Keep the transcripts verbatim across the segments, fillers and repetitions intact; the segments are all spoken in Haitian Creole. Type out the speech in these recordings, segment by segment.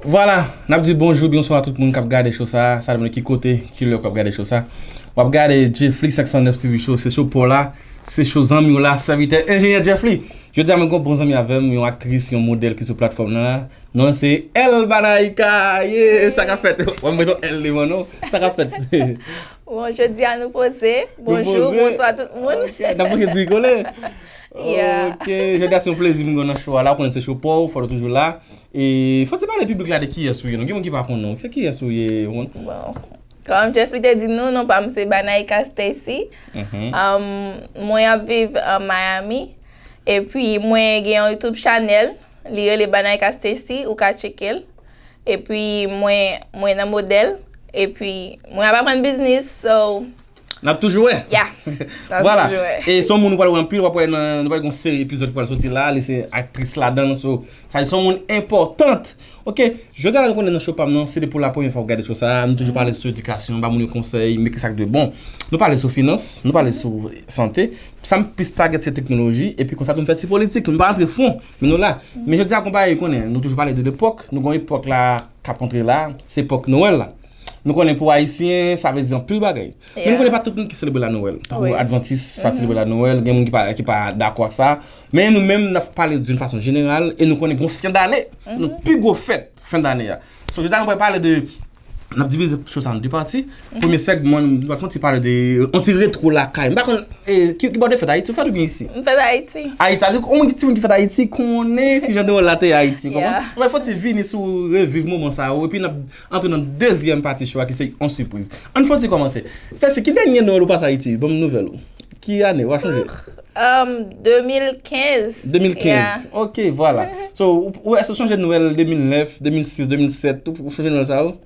Vwala, n ap di bonjou, bonswa a tout moun k ap gade show sa a. Sa depann ki kote, ki lè w ap gade show sa a. W ap gade Jeffly senk san nèf T V Show, se show pa w la, se show zanmi w la, sèvitè enjenyè Jeffly. Jodi a, mwen gen yon bon zanmi avè m, yon aktris, yon modèl ki sou platfòm nan la. Non l se Elbanaïka. Yeah, sa k ap fèt? W ap met yon L devan non. Sa k ap fèt? Bon, jodi a nou poze. Bonjou, bonswa tout moun. Ok, n ap bouke di kole. Yeah. Ok, jodi a se yon plezi m gen nan show a la, ou konnen se show pa w, fò nou toujou la. E fò ti pale piblik la de kiyès ou ye, non? Gen moun ki pa konnen w. Se kiyès ou ye, ou konn? Bon. Kòm Jeffly te di nou, non pa m se Banaïka Stacy. Mhm. Um, mwen ap viv an Miami. Epi mwen gen yon YouTube channel. Li rele Banaïka Stacy, ou ka tcheke l. Epi mwen, mwen nan modèl. Epi mwen ap aprann biznis, so, N ap toujou wè. Yeah. N ap Vwala. toujou wè. E se yon moun ou pral wè anpil, w ap wè nan, nou pral gen yon seri epizòd ki pral soti la, li se aktris ladan l, so, sa se yon moun enpòtant. Ok, jodi a la nou konnen nan show pa m nan, se depi pou la premyè fwa w gade show sa a, nou toujou pale sou edikasyon, ba moun yo konsèy, men ki sa k dwe bon. Nou pale sou finans, nou pale sou sante, sa m plis target se teknoloji, epi konsa tou m fè ti politik, m pa rantre fon, men nou la. Men jodi a konpayi konnen, nou toujou pale de lepòk, nou gen yon epòk la k ap antre la, se epòk Nwèl la. Nou konnen pou Ayisyen, sa vle di anpil bagay. Men nou konnen pa tout moun ki selebre la Nwèl. Tankou Advantis, sa selebre la Nwèl, gen moun ki pa, ki pa dakò ak sa. Men nou menm, n ap pale d'une façon générale, e nou konnen gen yon fen dane, se nou pi gwo fèt fen dane a. So, jodi a nou pral pale de, n ap divize show sa an de pati. Premye sègman, nou pral fè yon ti pale de, yon ti retwo lakay. M pa konn, e, ki, ki bò w te fèt, Ayiti ou fèt oubyen isi? M fèt Ayiti. Ayiti, sa di, yon moun ki, timoun ki fèt Ayiti, konnen ti jan de wòl la te ye Ayiti, konprann? Yeah. Mwen fè yon ti vini sou reviv moman sa yo, epi n ap antre nan dezyèm pati show a ki se yon sipriz. Ann fè yon ti kòmanse. Stacy, ki dènye Nwèl ou pase Ayiti? Ban m nouvèl ou. Ki ane? W a chonje? Um, de mil kenz. De mil kenz. Ok, vwala. So, ou, ou, èske w chonje Nwèl de mil nèf, de mil sis, de mil sèt, ou, ou chonje Nwèl sa yo?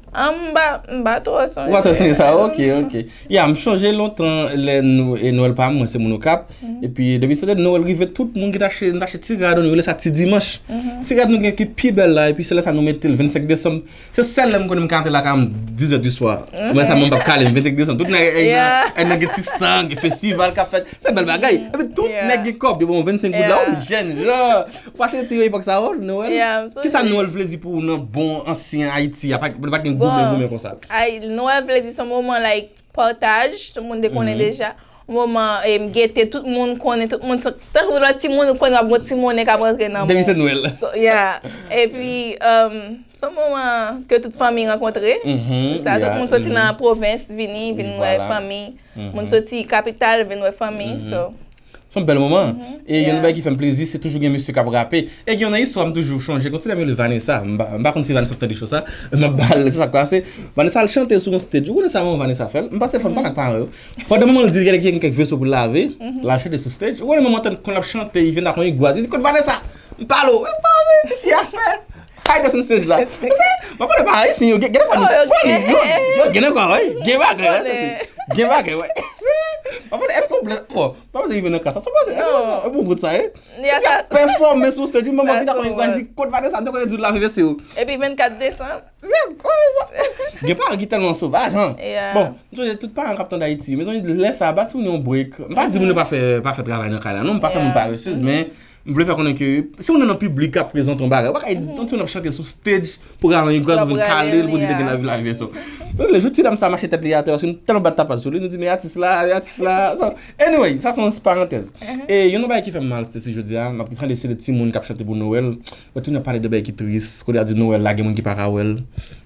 Um, m pa, m pa twò sonje. Ou pa twò sonje sa? Ok, ok. Ya, m chonje lontan lè nou, e Nwèl pa m, mwen se moun Okap. Epi depi se lè Nwèl rive, tout moun ki t achte, nou t achte ti rad, nou rele sa ti dimanch. Ti rad nou gen ki pi bèl la, epi se lè sa nou mete l vennsenk desanm. Se sèl lè m konnen m ka antre lakay mwen dizè di swa. Mwen sa mwen p ap kale m vennsenk desanm. Tout nèg, e, Yeah. e, nèg gen ti stand, gen festival k ap fèt. Se bèl bagay. Epi tout Yeah. nèg gen kòb, yo ba w vennsenk goud la, Yeah. ou jèn jan. Ou achte ti epòk sa yo, Nwèl? Yeah, m sonje. Kisa Nwèl vle di pou ou nan bon ansyen Ayiti? A pa, pa gen goumen, Bon. Goumen konsa. Ay, Nwèl vle di se yon moman, like, pataj, tout moun te konnen deja. Yon moman, em, gete, tout moun konnen, tout moun, tankou lòt timoun, ou konnen w ap gon ti monnen k ap rantre nan Depi se men w. Nwèl. So, yeah. Epi, um, se yon moman ke tout fanmi rankontre. Mhm, Sa, tout yeah, moun soti mhm. Nan pwovens vini, vin wè Vwala. Fanmi. Moun soti kapital, vin wè fanmi, so. Se yon bèl moman. E yon Yeah. bagay ki fè m plezi, se toujou gen mesye k ap rape. E gen yon istwa m toujou chonje. Konn ti dam rele Vanessa. M pa, m pa konn si Vanessa ap tande show sa. M ap ba l, se sa k pase. Vanessa al chante sou yon stage. Ou konnen sa manman Vanessa fè l? M pase fò m pale ak paran yo. Pandan manman l di l gen kèk veso pou l lave, l al chante sou stage. Ou konnen manman tann konn l ap chante, li vin ak yon igwaz. Li di, "Kot Vanessa?" M pale w. E sa, wi, ti fi a fè. Kay de sou stage la. M ap pale pa Ayisyen, yo gen, gen de fwa nou funny. Yo, yo gen de fwa, wi. Gen bagay, wi, se, se. Gen bagay, wi. M ap pale, èske w blè, bon, pa bezwen rive nan ka sa. Sa pa se, èske w bon bout sa, wi? Ti fi a pèfòme sou stage, manman vin ak yon igwaz, di, "Kot Vanessa?" M te konnen di l lave vese yo. Epi vennkat desanm. Gen paran ki tèlman sovaj, an. Yeah. Bon, m sonje tout paran k ap tande Ayiti, mezanmi, lè sa, ba timoun yo yon break. M pa di moun yo pa fè, pa fè travay nan kay la, non, m pa fè moun paresez, men m vle fè konnen ke si moun nan piblik ap prezante yon bagay, ou pa ka yon timoun ap chante sou stage pou rale yon igwaz pou vin kale l, pou di l te gen lavi, lavi vese. Lè jou ti dam sa mache tèt li atè, paske nou tèlman bat tapaj sou li, nou di, "Men atis la, men atis la." So, anyway, sa se yon parantèz. E yon bagay ki fè m mal, Stacy, jodi a, m ap tande se de timoun k ap chante pou Nwèl. Wè, timoun ap pale de bagay ki tris, kote y ap di Nwèl la, gen moun ki pa ka wè l.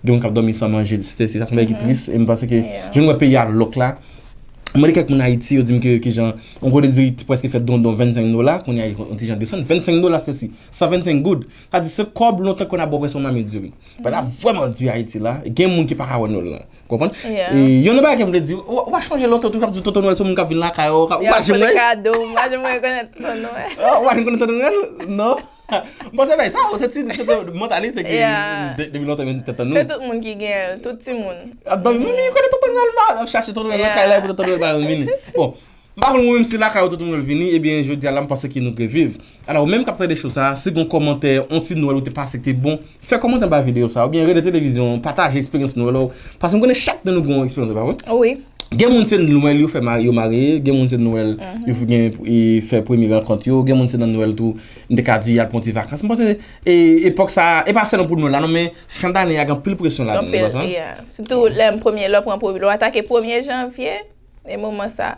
Gen moun k ap dòmi san manje, Stacy, sa se yon bagay ki tris. E m panse ke, jan nou wè peyi a lòk la, mwen de kèk moun Ayiti, yo di m ke, kijan, yon gode diri prèske fè don, don vennsenk dola, kounye a, yon ti jan desann, vennsenk dola, Stacy, san vennsenk goud. Sa di, se kòb lontan ke w ap ba w prèske yon mamit diri. Bagay la vrèman di Ayiti la, gen moun ki pa ka wè Nwèl la. Konprann? Yeah. E yon nan bagay ke m vle di, ou, ou pa chonje lontan, tou ap di Tonton Nwèl se moun k ap vin lakay ou, ou pa Yo ap janm pote wè. Kado, m pa janm rekonèt Tonton Nwèl. Ah, ou pa janm konnen Tonton Nwèl? Non. M panse bay sa, se ti, se ti mantalite ki Yeah. de- depi lontan men tèt an nou. Se tout moun ki gen l, tout timoun. Ap dòmi, manmi, kote Tonton Nwèl, ma ap chache Tonton Nwèl nan kay la, pou Tonton Nwèl pa vini. Bon, m pa konn ou menm si lakay ou Tonton Nwèl vini, ebyen jodi a la m panse ke nou dwe viv. Alò, ou menm k ap tande show sa, si gen yon kòmantè, yon ti Nwèl ou te pase ki te bon, fè kòmantè anba videyo sa, oubyen rele televizyon, pataje eksperyans Nwèl ou. Paske m konnen chak nan nou gen yon eksperyans, se pa vre? Wi. Gen moun se Nwèl yo fè mari, yo marye, gen moun se Nwèl yo gen e fè premye rankont yo, gen moun se nan Nwèl tou, n te ka di y al pran ti vakans. M panse e, epòk sa, e pa sèlman pou Nwèl la non, men fen dane a gen anpil presyon ladan, ou pa sa? Sitou lè premye, lè w pran premye, lè w atake premye janvye, e moman sa,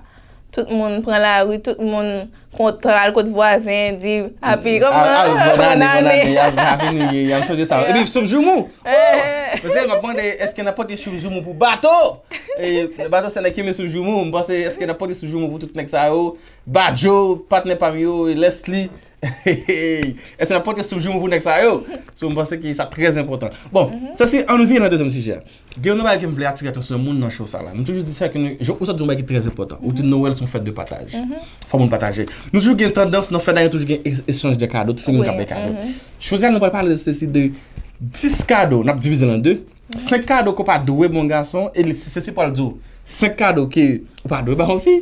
tout moun pran lari, tout moun kontan al kot vwazen, di happy, kòman, bòn ane. Happy New Year, m sonje sa. Epi soup joumou. Mesye, m ap mande, èske n ap pote soup joumou pou bato? E bato se nèg ki men soup joumou, m panse èske n ap pote soup joumou pou tout nèg sa yo? Badjo, patnè pa m yo, Leslie. Èske n ap pote soup joumou pou nèg sa yo? So, m panse ke sa trè enpòtan. Bon, sa se, ann vin nan dezyèm sijè a. Gen yon bagay ke m vle atire atansyon moun nan show sa la. Nou toujou di sa ke nou, ou sot di yon bagay ki trè enpòtan. Ou di Nwèl se yon fèt de pataj. Fò moun pataje. Nou toujou gen tandans nan fèt la, toujou gen echanj de kado, toujou gen kado. Jodi a nou pral pale de sesi de dis kado, n ap divize l an de. Senk kado ke w pa dwe ba yon gason, e Sesi pral di w senk kado ke ou pa dwe ba yon fi.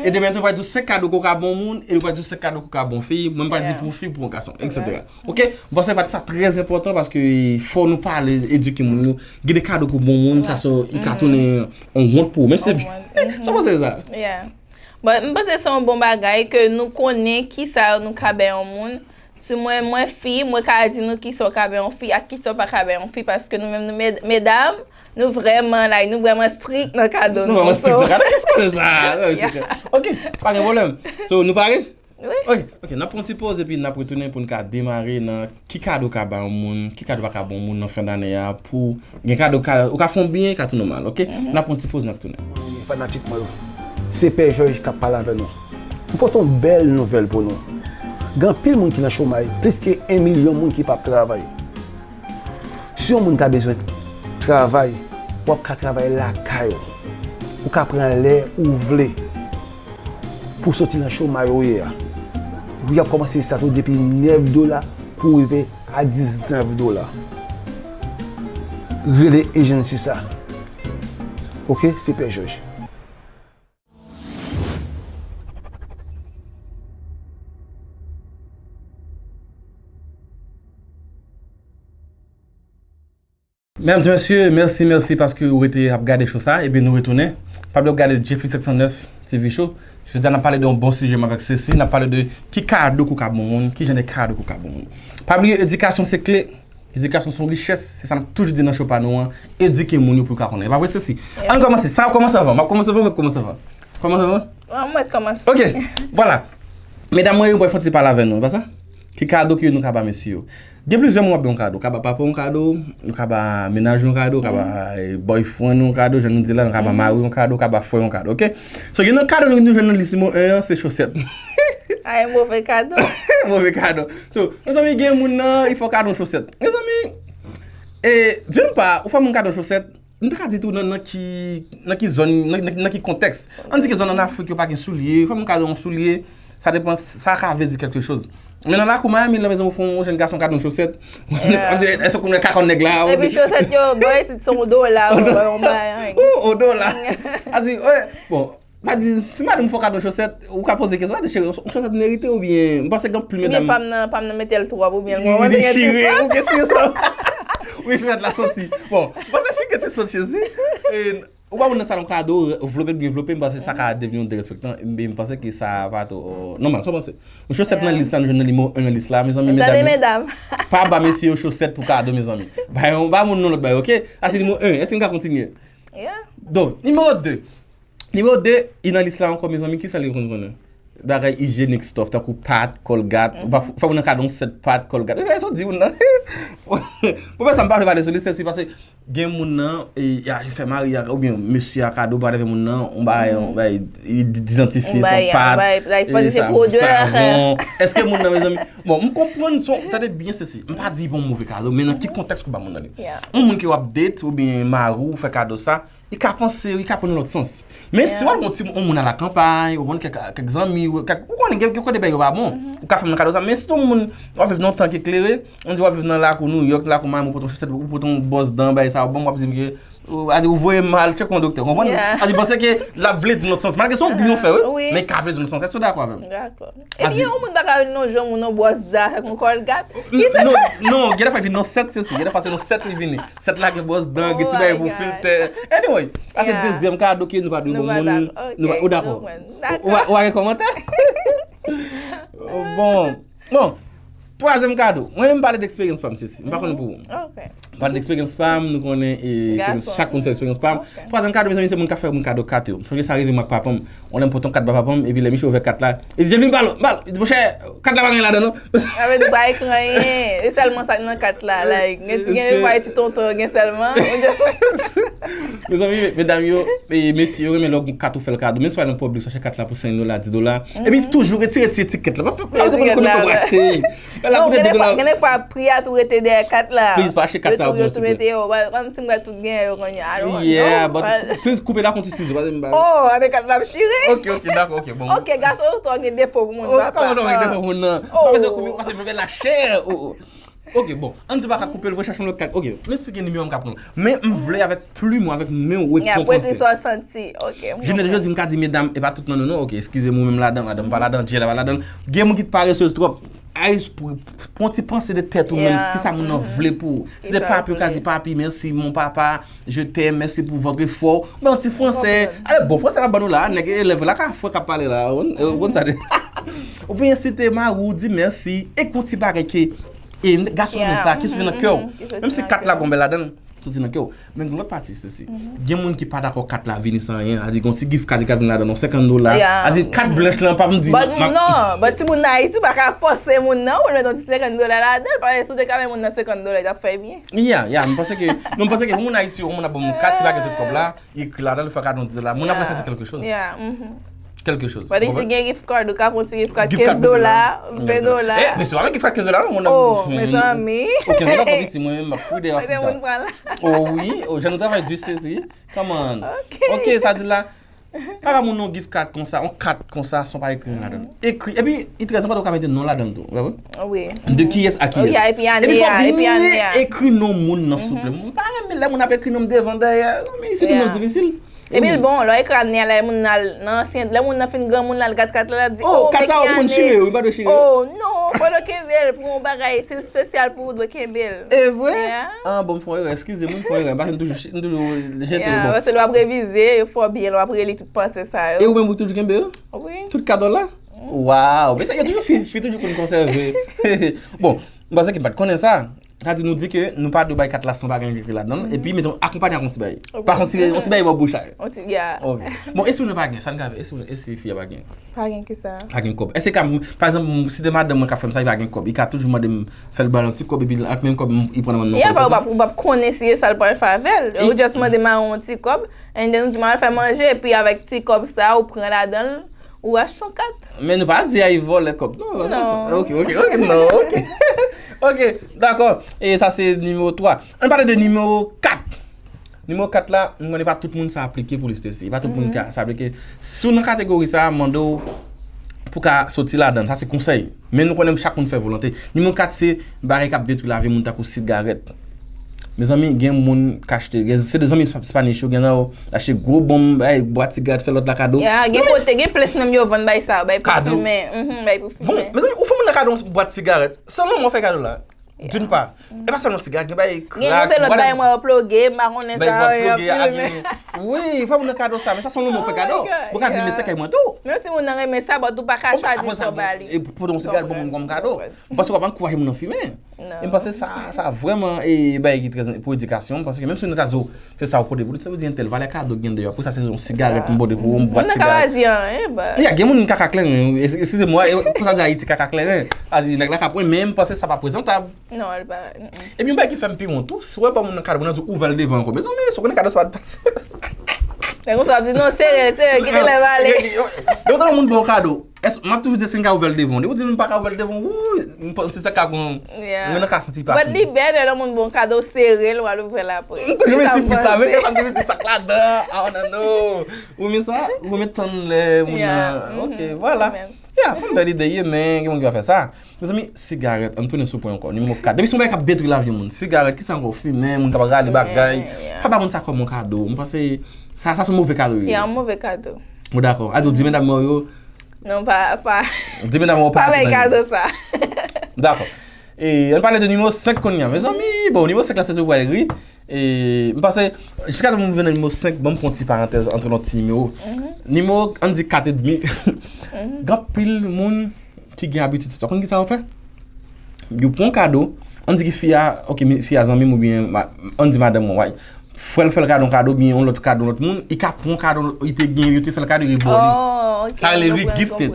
E demen tou pral di w senk kado ke w ka ba yon moun, e li pral di w senk kado ke w ka ba yon fi, mwen m pral di pou fi, pou yon gason, etsetera. Ok? M panse pati sa trè enpòtan paske fò nou pale, edike moun yo. Gen de kado ke w ba yon moun, sa se, li ka tounen yon wont pou ou. Men se, sa w panse de sa? Bon, m panse se yon bon bagay ke nou konnen kisa nou ka bay yon moun. Si mwen, mwen fi, mwen ka di nou kisa w ka bay yon fi ak kisa w pa ka bay yon fi, paske nou menm nou medam, nou vrèman, like, nou vrèman strik nan kado nou. Nou vrèman strik nan kado. Kisa w sa? Ok, pa gen pwoblèm. So, nou pare? Ok, ok, n ap pran ti poz epi n ap retounen pou n ka demare nan ki kado ka ba yon moun, ki kado pa ka ba yon moun nan fen dane a pou gen kado ou ka fè yon byen, ka tounen mal, ok? N ap pran ti poz, n ap tounen. Fanatik mwen yo, se Pè Jòj k ap pale avè nou. M pote yon bèl nouvèl pou nou. Gen anpil moun ki nan chomay, plis ke en milyon moun ki p ap travay. Si yon moun ta bezwen travay, w ap ka travay lakay ou. Ou ka pran lè ou vle. Pou soti nan chomay ou ye a. Pri ap kòmanse estate w depi nèf dola pou rive a diznèf dola. Rele ejansi sa. Ok, se Pè Jòj. Medam e mesye, mèsi, mèsi paske ou rete ap gade show sa, epi nou retounen. Pa bliye w gade Jeffrey senk san nèf TV Show. Jodi a n ap pale de yon bon sijè menm avèk Ceci, n ap pale de ki kado ke w ka ba yon moun, ki jan de kado ke w ka ba yon moun. Pa bliye, edikasyon se kle, edikasyon se yon richès, se sa n ap toujou di nan show pa nou an, edike moun yo pou yo ka konnen. E pa vre Ceci? Ann kòmanse, sa w ap kòmanse avan, m ap kòmanse avan, ou mèt kòmanse avan. Kòmanse avan? Mwen mèt kòmanse. Ok, vwala. Medam mwen yo, mwen fè yon ti pale avè nou, e pa sa? Ki kado ke nou ka ba mesye yo? Gen plizyè moun w ap ba yon kado. Ou ka ba papa w yon kado, ou ka ba mennaj ou yon kado, ou ka ba boyfriend ou yon kado, jan nou di la, ou ka ba mari w yon kado, ou ka ba frè w yon kado, ok? So, gen nan kado nou jwenn nan lis nimewo en an, se chosèt. Ay, move kado. Move kado. So, mezanmi, gen moun nan, li fè w kado yon chosèt. Mezanmi, e, d'une part, ou fè moun kado yon chosèt, m ta ka di tou nan, nan ki, nan ki zòn, nan, nan, nan ki kontèks. Ann di gen zòn ann Afrik yo pa gen soulye, ou fè moun kado yon soulye, sa depann, sa ka vle di kèlke choz. Men nan lakou Miami, la mezon ou fè yon jèn gason kado yon chosèt, w ap di, èske w konn wè kakòn nèg la? Epi chosèt yo, bò isit se yon dola, yon bagay. Ou, yon dola. A di, bon, sa di, si madanm ou fè w kado yon chosèt, ou ka poze kesyon, a di, cheri, yon chosèt merite oubyen, m panse gen anpil medam. Oubyen pa m nan, pa m nan mete l twòp, oubyen l mwen, mwen gen ti san. Ou gen ti san. Wi, chosèt la santi. Bon, m panse si gen ti san Ceci, e, ou ba moun nan sa nan kado, vlope l byen vlope, m panse sa ka devni yon derespektan, men m panse ke sa pa twò nòmal, sa w panse? Yon chosèt nan lis la, nou jwenn nan nimewo en nan lis la, mezanmi, medam. Pa ba mesye yo chosèt pou kado, mezanmi. Ba yon, ba moun nan lòt bagay, ok? Sa se nimewo en, èske n ka kontinye? Donk, nimewo de. Nimewo de, e nan lis la ankò, mezanmi, kisa li konn konnen? Bagay hygienic stuff, tankou pat, Colgate. Ou pa, ou fè moun nan kado yon sèt pat, Colgate. E sa w di moun nan? Bon, men sa m pa vle pale sou lis la, se paske gen moun nan, e, y a, y fè mari a, oubyen mesye a kado, whatever moun nan, yon bagay, yon bagay, e, di, di zantifis, yon pat, e, sa, savon. Èske moun nan, mezanmi, bon, m konprann, tande byen Ceci, m pa di bon move kado, men nan ki kontèks ke w ba moun nan li? Yon moun ke w ap date, oubyen mari w fè kado sa, li ka panse, li ka pran nan lòt sans. Men si w al yon ti, yon moun a lakanpay, ou konn kèk, kèk zanmi, ou kèk, ou konnen gen, gen kote bagay yo pa bon, ou ka fè moun kado sa. Men si yon moun, w ap viv nan yon tan ki eklere, on di w ap viv nan lakou New York, lakou Miami, ou pote yon chosèt, ou pote yon bòs dan, bagay sa, bon, w ap di m ke, Ou, a di, ou voye m al tcheke yon doktè, konprann? Yeah. A di, panse ke l ap vle di nan sans. Malgre se yon byen w fè, wi, wi, men ka vle di nan sans. Èske w dakò avè m? Dakò. Epi, yon moun pa ka vin nan jou moun nan bwòs da, yon kòlgat. Non, non, gen dèfwa vin nan sèt, se si. Gen dèfwa se nan sèt li vini. Sèt la gen bwòs dan, gen ti bagay pou filtè. Anyway, sa se dezyèm kado ke nou pa dwe ban moun. Nou pa, ou dakò? Ou pa gen kòmantè? Bon, bon. Twazyèm kado. Mwen menm m pale de eksperyans pa m, Ceci. M pa konn pou ou. M pale de eksperyans pa m, nou konnen, e, eksperyans, chak moun fè eksperyans pa m. Twazyèm kado, mezanmi, se moun k ap fè moun kado kat yo. M sonje sa rive mwen ak papa m. Yon lè m pote yon kat ba papa m, epi lè misye ouvè kat la, li di, "Jevlin, ba l, ba l." Li di, "Monchè, kat la pa gen ladan, non." Sa vle di, pa ekri anyen. E sèlman sa k nan kat la. Like, gen, gen, gen ti tonton, gen sèlman. Mezanmi, medam yo, e, mesye yo renmen lè w kat ou fè l kado. Menm si w al nan Publix, w achte kat la pou senk dola, dis dola. Epi toujou retire ti etikèt la. Pa fè, pa fè kòmsi w achte. Lè la koute de dola. Gen de fwa, pri a tou rete dèyè kat la. Please, pa achte kat sa yo pou mwen, souple. Yo tou mete yo. Kòm si m wè tout gen yo kounye a. I don't know. Yeah, but please, koupe la kont sizo, pa se m ba. Oh, avèk kat la ap chire. Ok, ok, dakò, ok, bon. Ok, gason, ou tou gen defo pou moun, papa. Kòman ou gen defo pou moun nan? Oh. Pase koupe, pase fè la chè. Oh, oh. Ok, bon. Ann di pa ka koupe l, vre chache yon lòt kat. Ok, men si gen nimewo m ka pran. Men m vle avèk plim ou, avèk men w, rekonpanse. Pou ekri sa w santi. Ok, m konprann. Jounen de jodi, m ka di medam, e pa tout nan nou, non. Ok, eskize m, ou menm ladan, madanm pa ladan, Djèl pa ladan. Gen moun ki parese twòp. Ay, pran ti panse de tèt ou menm, kisa moun nan vle pou ou. Si se papi, ou ka di, "Papi, mèsi, mon papa, je t'aime, mèsi pou votre effort." Oubyen yon ti fransè. Ale, bon fransè k ap ban nou la, nèg elèv la ka fè k ap pale la. Ou konn, ou konn sa de. Oubyen si te mari w, di mèsi, e yon ti bagay ke, e, gason nan sa, ki soti nan kè w. Menm si kat la gon bèl ladan l, soti nan kè w. Men gen lòt pati, Ceci. Gen moun ki pa dakò kat la vini san anyen. A di, gon ti gift card ki ka vin ladan, non, senkant dola. A di, kat blanch lan, pa m di. But, non, but si moun nan Ayiti, ou pa ka fòse moun nan, ou met yon ti senkant dola ladan l, paske si w te ka bay moun nan senkant dola, li t ap fè byen. Yeah, yeah, m panse ke, non, m panse ke pou moun Ayiti, yon moun ap ban moun kat, si pa gen tout kòb la, li ekri ladan l, li fè kado dis dola. Moun ap wè sa se quelque chose. Yeah, mhm. Quelque chose. But isi gen gift card, ou ka pran ti gift card kenz dola, ven dola. Eh, men se pa menm gift card kenz dola, non, moun nan. Oh, mezanmi. Ok, men la pou piti, mwen menm, m ap fouye dèyè fou sa. Oh, wi, oh, jan nou travay di, Stacy. Come on. Ok. Ok, sa di la, pa ba moun yon gift card konsa, yon kat konsa, san pa ekri anyen ladan l. Ekri, epi, li trè enpòtan ou ka mete non ladan l tou, ou wè? Wi. De kiyès a kiyès. Epi fò w byen ekri non moun nan, souple. Mwen pa renmen lè moun ap ekri non m devan, dèyè. Non, men isi, non difisil. Epi l bon, lè w ekri ane a, lè moun nan al nan ansyen, lè moun nan fin granmoun, l al gad kat la, l ap di, "Oh, kat sa, ou konn chire, wi, pa dwe chire." Oh, non, fò w kenbe l pou yon bagay, si l espesyal pou ou, w dwe kenbe l. E vre? Ah, bon, m fè yon erè, eskize m, m fè yon erè, paske m toujou, m toujou jete l, bon. Paske lè w ap revize, fò w byen, lè w ap reli tout panse sa yo. E ou menm, ou toujou kenbe yo? Wi. Tout kado la? Wow, men sa, yo toujou fi, fi toujou konn konsève. Bon, m panse ke m pa t konnen sa. Sa di nou di ke nou pa dwe bay kat la san pa gen anyen ki ekri ladan l. Epi, meton, akonpaye ak yon ti bagay. Pa yon ti, yon ti bagay bò bouch la. Yon ti, yeah. Ok. Bon, e si nou pa gen, sa n ka fè? E si, e si fi a pa gen? Pa gen kisa? Pa gen kòb. Èske ka, pa egzanp, si de madanm mwen ka fè m sa, li pa gen kòb, li ka toujou mande m fè l ba l yon ti kòb, epi ak menm kòb, li pran nan men m yon kòb konsa? Yeah, ou p ap, ou p ap konnen si e sa l pral fè avè l. Ou just mande m a yon ti kòb, and then ou di m al fè manje, epi avèk ti kòb sa, ou pran ladan l, ou achte yon kat. Men nou pa di a, li vòlè kòb. Non, non. Ok, ok, ok, non, ok. Ok, dakò. E sa se nimewo twa. Ann pale de nimewo kat. Nimewo kat la, m konnen pa tout moun sa aplike pou li, Stacy. Pa tout moun ka sa aplike. Si w nan kategori sa, mande w pou ka soti ladan l. Sa se konsèy. Men nou konnen chak moun fè volonte. Nimewo kat se bagay k ap detwi lavi moun tankou sigarèt. Mezanmi, gen moun k achte, gen, se de zanmi Spanish yo, gen nan yo achte gwo bonm, bay bwat sigarèt, fè lòt la kado. Ya, gen kote, gen ples menm yo vann bay sa, bay pou fimen. Mhm, bay pou fimen. Bon, mezanmi, ou fè moun nan kado yon bwat sigarèt, se lanmou w fè kado la. D'une part. E pa sèlman sigarèt, gen bay krak, gen lòt bagay mwen yo ploge, m pa konnen sa. Bay bwat ploge, a gen, wi, fè moun nan kado sa, men sa se yon lanmou w fè kado. Ou ka di, men se kay mwen tou. Menm si moun nan renmen sa, but ou pa ka chwazi sa w ba li. E pote yon sigarèt pou moun kòm kado. M panse w ap ankouraje moun nan fimen. E m panse sa, sa vrèman e bagay ki trè pou edikasyon, paske menm si nou ta di w se sa w pote pou li, sa vle di entèl valè kado k gen deyò. Pou sa se yon sigarèt m pote pou ou, yon bwat sigarèt. Moun nan ka pa di anyen, but. Ya, gen moun ki kaka kleren, es-, eskize m, e, pou sa di Ayiti kaka kleren. Sa di nèg la ka pran, men m panse sa pa prezantab. Non, li pa, mm, mm. Epi yon bagay ki fè m pi wont tou, si w wè ba moun nan kado, moun nan di w ouvè l devan ankò. Mezanmi, si w konnen kado sa pa t pase. Men konsa w ap di, "Non, sere l, sere l, kite l ale." Gen yon moun ba w kado. Èske m ap toujou di si m ka ouvè l devan w? Depi w di m pa ka ouvè l devan w, wouy, m panse sa ka gon, Yeah. Mwen nan ka santi pa But fini. Li bèlè lè moun bon kado sere l, w al ouvè l apre. M toujou mete sipris la, men m toujou mete sa k ladan. Oh non, non. Ou men sa, ou men tann lè moun Yeah, nan. Ok, mhm, vwala. Amen. Yeah, se yon bèl ide ye, men gen moun ki va fè sa. Mezanmi, sigarèt, ann tounen sou pwen ankò. Nimewo kat. Depi se yon bagay k ap detwi lavi yon moun. Sigarèt, ki sa ankò? Fimen, moun k ap rale bagay. Yeah, yeah. Pa ba moun sa kòm yon kado. M panse sa, sa se yon move kado li ye. Yeah, yon move kado. Ou dakò? A di w di medam mwen yo, Non, pa, pa, di medam mwen yo pa pa bay nan kado sa. Dakò. E, ann pale de nimewo senk kounye a. Mezanmi, bon, nimewo senk la se sou pral ri. E, m panse, jiskaske m rive nan nimewo senk, ban m pran yon ti parantèz antre lòt ti nimewo. Nimewo, ann di kat edmi. Gen anpil moun ki gen abitid sa. Konn ki sa yo fè? Yo pran yon kado, ann di ki fi a, ok, fi a zanmi m oubyen, ann di madanm mwen, why? Frè l fè l kado, yon kado, oubyen yon lòt kado, yon lòt moun, li ka pran kado, li te gen, yo te fè l kado, li ba w li. Oh, ok. Sa rele regifted.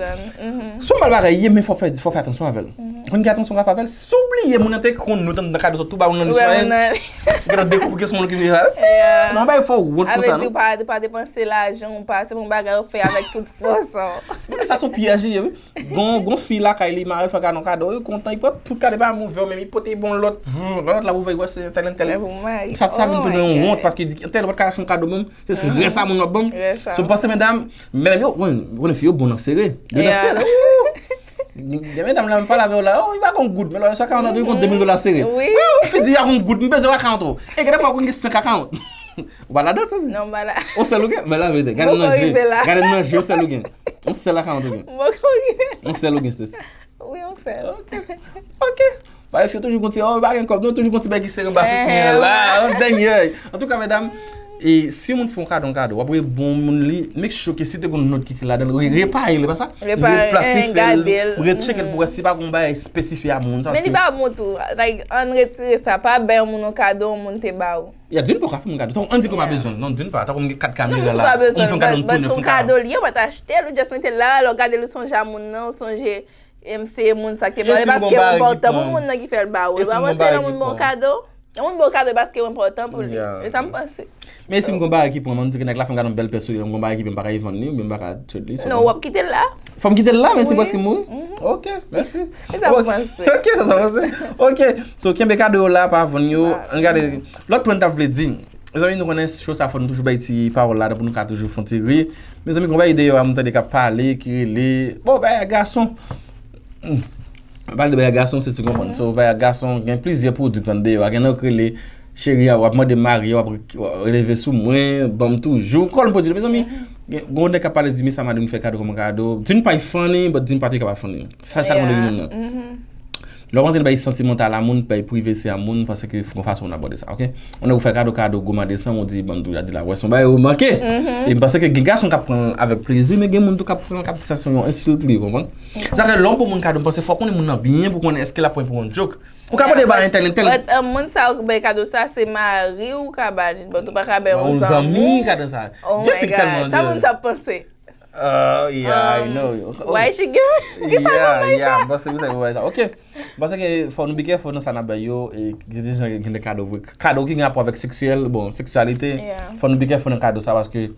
Si w mal bagay ye, men fò fè, fò fè atansyon avè l. Konn ki atansyon w ka fè avè l? Si w bliye moun nan te konn nou tann nan kado sa tou ba moun nan li swayen. Ou gentan dekouvri ke se moun ki vle fè. Non, bay fò w wont pou sa non. Pa, pa depanse lajan ou pa, se yon bagay ou fè avèk tout fòs ou. Sa se yon pyèj li ye wi. Gon, gon fi lakay li, mari fè kado, kado, li kontan, li pran tout kado, pa move, men li pote bon lòt, lòt la ouvè, wè se tèl entèl. Sa, sa vin tounen yon wont paske di entèl pa ka achte yon kado menm, se rès a moun w ap ban m. So m panse medam, medam yo, ou konnen fi yo bon nan sere. Yo nan sere. Gen medam la, m pale avè w la, oh, li pa gon goud, men lè sa karant an, li gon de mil dola sere. Yon fi di a gon goud, m peze w a karant ou. E gen de fwa ou konn gen senk a karant. Ou pa ladan sa? Non, m pa la. Yon sèl ou gen? Men la verite. Gade m nan je. Gade m nan je, yon sèl ou gen. Yon sèl a karant ou gen. Mwen konn gen. Yon sèl ou gen, Stacy. Wi, yon sèl. Ok. Ok. Ba fi yo toujou gon ti, oh, pa gen kòb, non, toujou gon ti bagay ki sere anba sousou la, an dènye. Antouka, medam, e si yon moun fè yon kado, yon kado, w ap bon moun li, make sure ke si te gon nòt ki ekri ladan l, re- repare l, e pa sa? Repare l, Replastifye l, gade l. Retcheke l pou wè si pa gon bagay espesifye a moun sa. Men li pa bon tou. Like, ann retire sa. Pa bay yon moun yon kado, yon moun te ba ou. Ya, di n pa w ka fè moun kado. Ann di ke w pa bezwen l. Non, di n pa. Tankou m gen kat kamera la. Ou fè yon kado, m tounen fè yon kado. Li, ou pa t achte l, ou just mete l la, lè w gade l, ou sonje a moun nan, ou sonje, em, se moun sa ki te ba ou. E paske ou enpòtan pou moun nan ki fè l ba ou. E pa paske yon moun ba w kado. Yon moun ba w kado paske ou enpòtan pou li. E sa m panse. Men si m gon bagay ki pran m, ann di ke nèg la fè m gade yon bèl pèso, m gon bagay ki pran m, m pa ka vann li, oubyen m pa ka trade li. Non, w ap kite l la. Fò m kite l la, men si paske m mouri. Ok, mèsi. E sa m panse. Ok, sa, sa m panse. Ok, so kenbe kado yo la, pa vann yo. Ann gade, lòt pwen n t ap vle di. Mezanmi, nou konnen show sa fò nou toujou bay ti pawòl ladan pou nou ka toujou fè yon ti ri. Mezanmi, gon bagay deyò a m tande k ap pale, ki rele, bon, bagay gason. Hmm. Pale de bagay gason, se ti konprann. So, bagay gason, gen plizyè pwodui k vann deyò a. Gen nan yo k rele cheri a, w ap mande m marye, w ap re- w ap rele sou mwen, ban m toujou. Kòl m pwodui, mezanmi. Gen gon nèg k ap pale di, men sa madanm li fè kado kòman kado. Di n pa funny, but di n pa te kapab funny. Sa, sa konn moun nan. Lè w antre nan bagay santimantal a moun, bagay privesi a moun, m panse ke fò gon fason w abòde sa, ok? Yon nèg ou fè kado, kado, gwo madesan, ou di, ban m tou, a di la, wè, se yon bagay ou manke. E m panse ke gen gason k ap pran l avèk plezi, men gen moun tou k ap pran l, k ap di sa se yon ensilt li, ou konprann? Sa fè lè w ba yon moun kado, m panse fò w konnen moun nan byen pou w konnen èske l ap pran pou yon joke. Ou ka mande ba entèl, entèl. But, um, moun sa ou bay kado sa, se mari ou ka ba li, but ou pa ka bay yon zanmi. Zanmi kado sa. Oh my God. Sa moun sa ap panse. Uh, yeah, I know. Why she give? Ki sa yo bay sa? Yeah, m panse ki sa yo bay sa. Ok. M panse ke fò nou be careful nan sa n ap bay yo, e gen de jan gen de kado vre. Kado ki gen rapò avèk seksyèl, bon, seksyalite. Fò nou be careful nan kado sa paske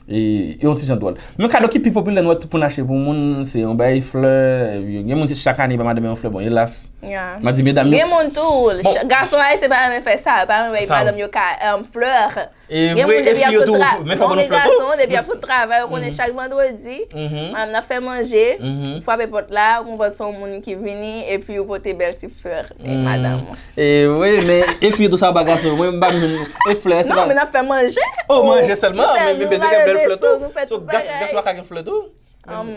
e yon ti jan dwòl. Men kado ki pi popilè nou wè tout moun achte pou moun, se yon bay flè. Gen moun se chak ane ba madanm yo yon flè, bon, elas. M a di medam yo. Gen moun tou, gason ayisyen pa renmen fè sa, pa renmen bay madanm yo ka, um, flè. E vre, e fi yo tou, men fò ban nou flè tou. Gason, depi y ap sot travay, ou konnen chak vandredi, madanm nan fè manje, frape pòt la, ou konprann se yon moun ki vini, epi ou pote bèl ti flè, e madanm ou. E vre, men e fi yo tou sa ba gason, mwen m pa menm, e flè, se pa. Non, men n ap fè manje. Oh, manje sèlman, men, men bezwen gen bèl flè tou. So, gason pa ka gen flè tou? Um,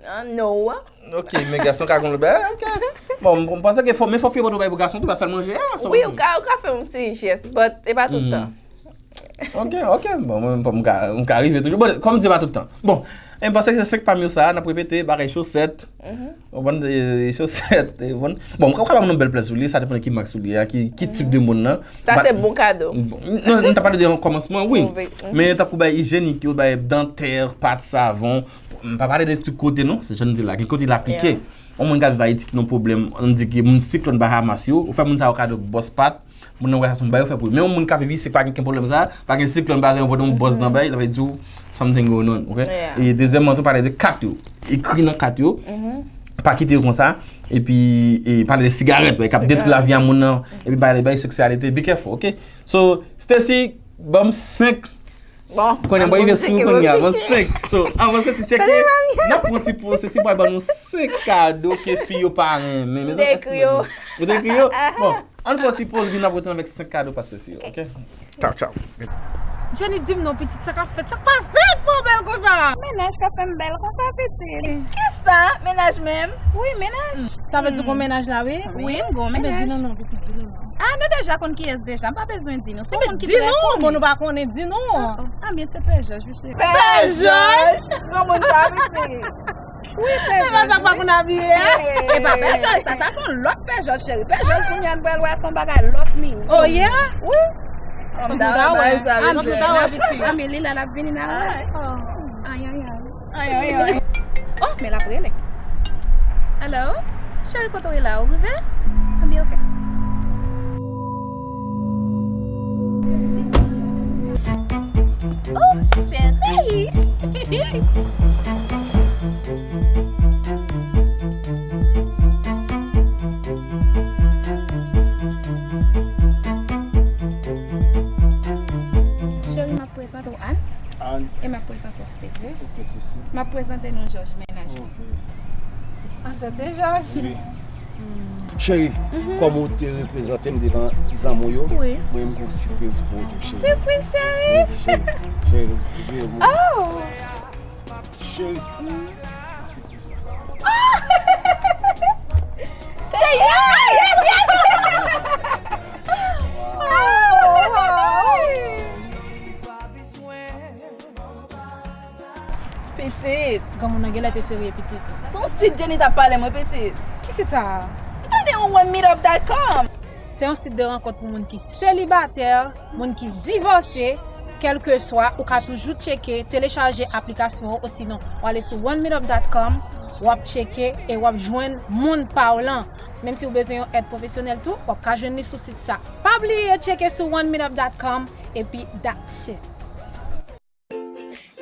uh, no. Ok, men gason ka gon lòt bagay, ok. Bon, m, m panse ke fò, men fò fi yo pote yon bagay pou gason tou, pa sèl manje a. Wi, ou ka, ou ka fè yon ti jès, but e pa tout tan. Ok, ok, bon, mwen, m ka, m ka rive toujou. Bon, kòm di pa tout tan. Bon, e m panse ke se senk pami yo sa, n ap repete, bagay chosèt. Ou konprann, e, e, chosèt, e, bon. Bon, m ka, m ka ba nou bèl plè sou li, sa depann ki mak sou li a, ki, ki tip de moun nan. Sa se bon kado. Non, nou ta pale de yon kòmansman, wi. Men tankou bagay ijyenik yo, bagay dantè, pat, savon, M pa pale de tout kote non, se jan n di la, gen kote l aplike. Yon moun k ap viv Ayiti ki nan pwoblèm, ann di ke moun siklòn Bahamas yo, ou fè moun sa yo kado bòs pat, moun nan wè sa se yon bagay ou fè pou li. Men yon moun k ap viv isit pa gen pwoblèm sa, pa gen siklòn, pa gen yon bòs nan bay, l ap di w something going on, ok? E dezyèmman tou, pale de kat yo. ekri nan kat yo, pa kite yo konsa, epi e, pale de sigarèt, k ap detwi lavi a moun nan, epi pale bay seksyalite, be careful, ok? So, Stacy, ban m senk. Bon, kounye a, mwen rive sou kounye a, ban m senk. So, anvan Stacy tcheke, n ap pran ti poz, Stacy pral ban nou senk kado ke fi yo pa renmen. Mezanmi, èske ou te ekri yo? Bon, ann pran ti poz, epi n ap retounen avèk senk kado pa Stacy, ok? Tchaw, tchaw. Jenny, di m non, pitit, sa k ap fèt? Sa k pase k fè w bèl konsa? Mennaj k ap fè m bèl konsa, pitit. Kisa? Mennaj menm? Wi, mennaj. Sa vle di gon mennaj la, wi? Wi, m gon mennaj. Di nou non, pitit, di nou non. Ah, nou deja konn kiyès deja, m pa bezwen di nou. Se yon moun ki trè koni. Di nou, bon, nou pa konnen, di nou. Ah, byen, se Pè Jòj, wi, cheri. Pè Jòj? Se yon moun sa, pitit. Wi, Pè Jòj. Se pa sa pa konn abiye a. E pa Pè Jòj, sa, sa se yon lòt Pè Jòj, cheri. Pè Jòj, kounye a, n pral wè, se yon bagay lòt li. Oh, yeah? Wi. Ann tou ta wè, ann tou ta wè, pitit. Ann tou ta wè, pitit. Ann, men li la, l ap vini nan. Ay, ay, ay. Ay, ay, ay. Oh, men l ap rele. Hello? Cheri, kote w ye la? Ou rive? Ann byen, ok. Oh, cheri! Cheri, m ap prezante w Ann. Ann. E m ap prezante w Stacy. Ok, Stacy. M ap prezante nou Jòj, mennaj mwen. Ok. Anchante, Jòj. Wi. Cheri, kòm ou te reprezante m devan zanmi w yo, mwen menm gon sipriz pou ou tou, cheri. Sipriz, cheri? Wi, cheri. Cheri, cheri. Oh! Cheri. Se yes, yes, yes! Pitit. Granmoun nan genlè te serye, pitit. Se yon sit Jenny t ap pale mwen, pitit. Ki sit sa a? Tande yon one meetup dot com. Se yon sit de rankont pou moun ki selibatè, moun ki divòse, kèlkeswa, ou ka toujou tcheke, telechaje aplikasyon an, osinon w ale sou one meetup dot com, w ap tcheke e w ap jwenn moun pa w lan. Menm si w bezwen yon èd pwofesyonèl tou, w ap ka jwenn li sou sit sa. Pa bliye tcheke sou one meetup dot com, epi that's it.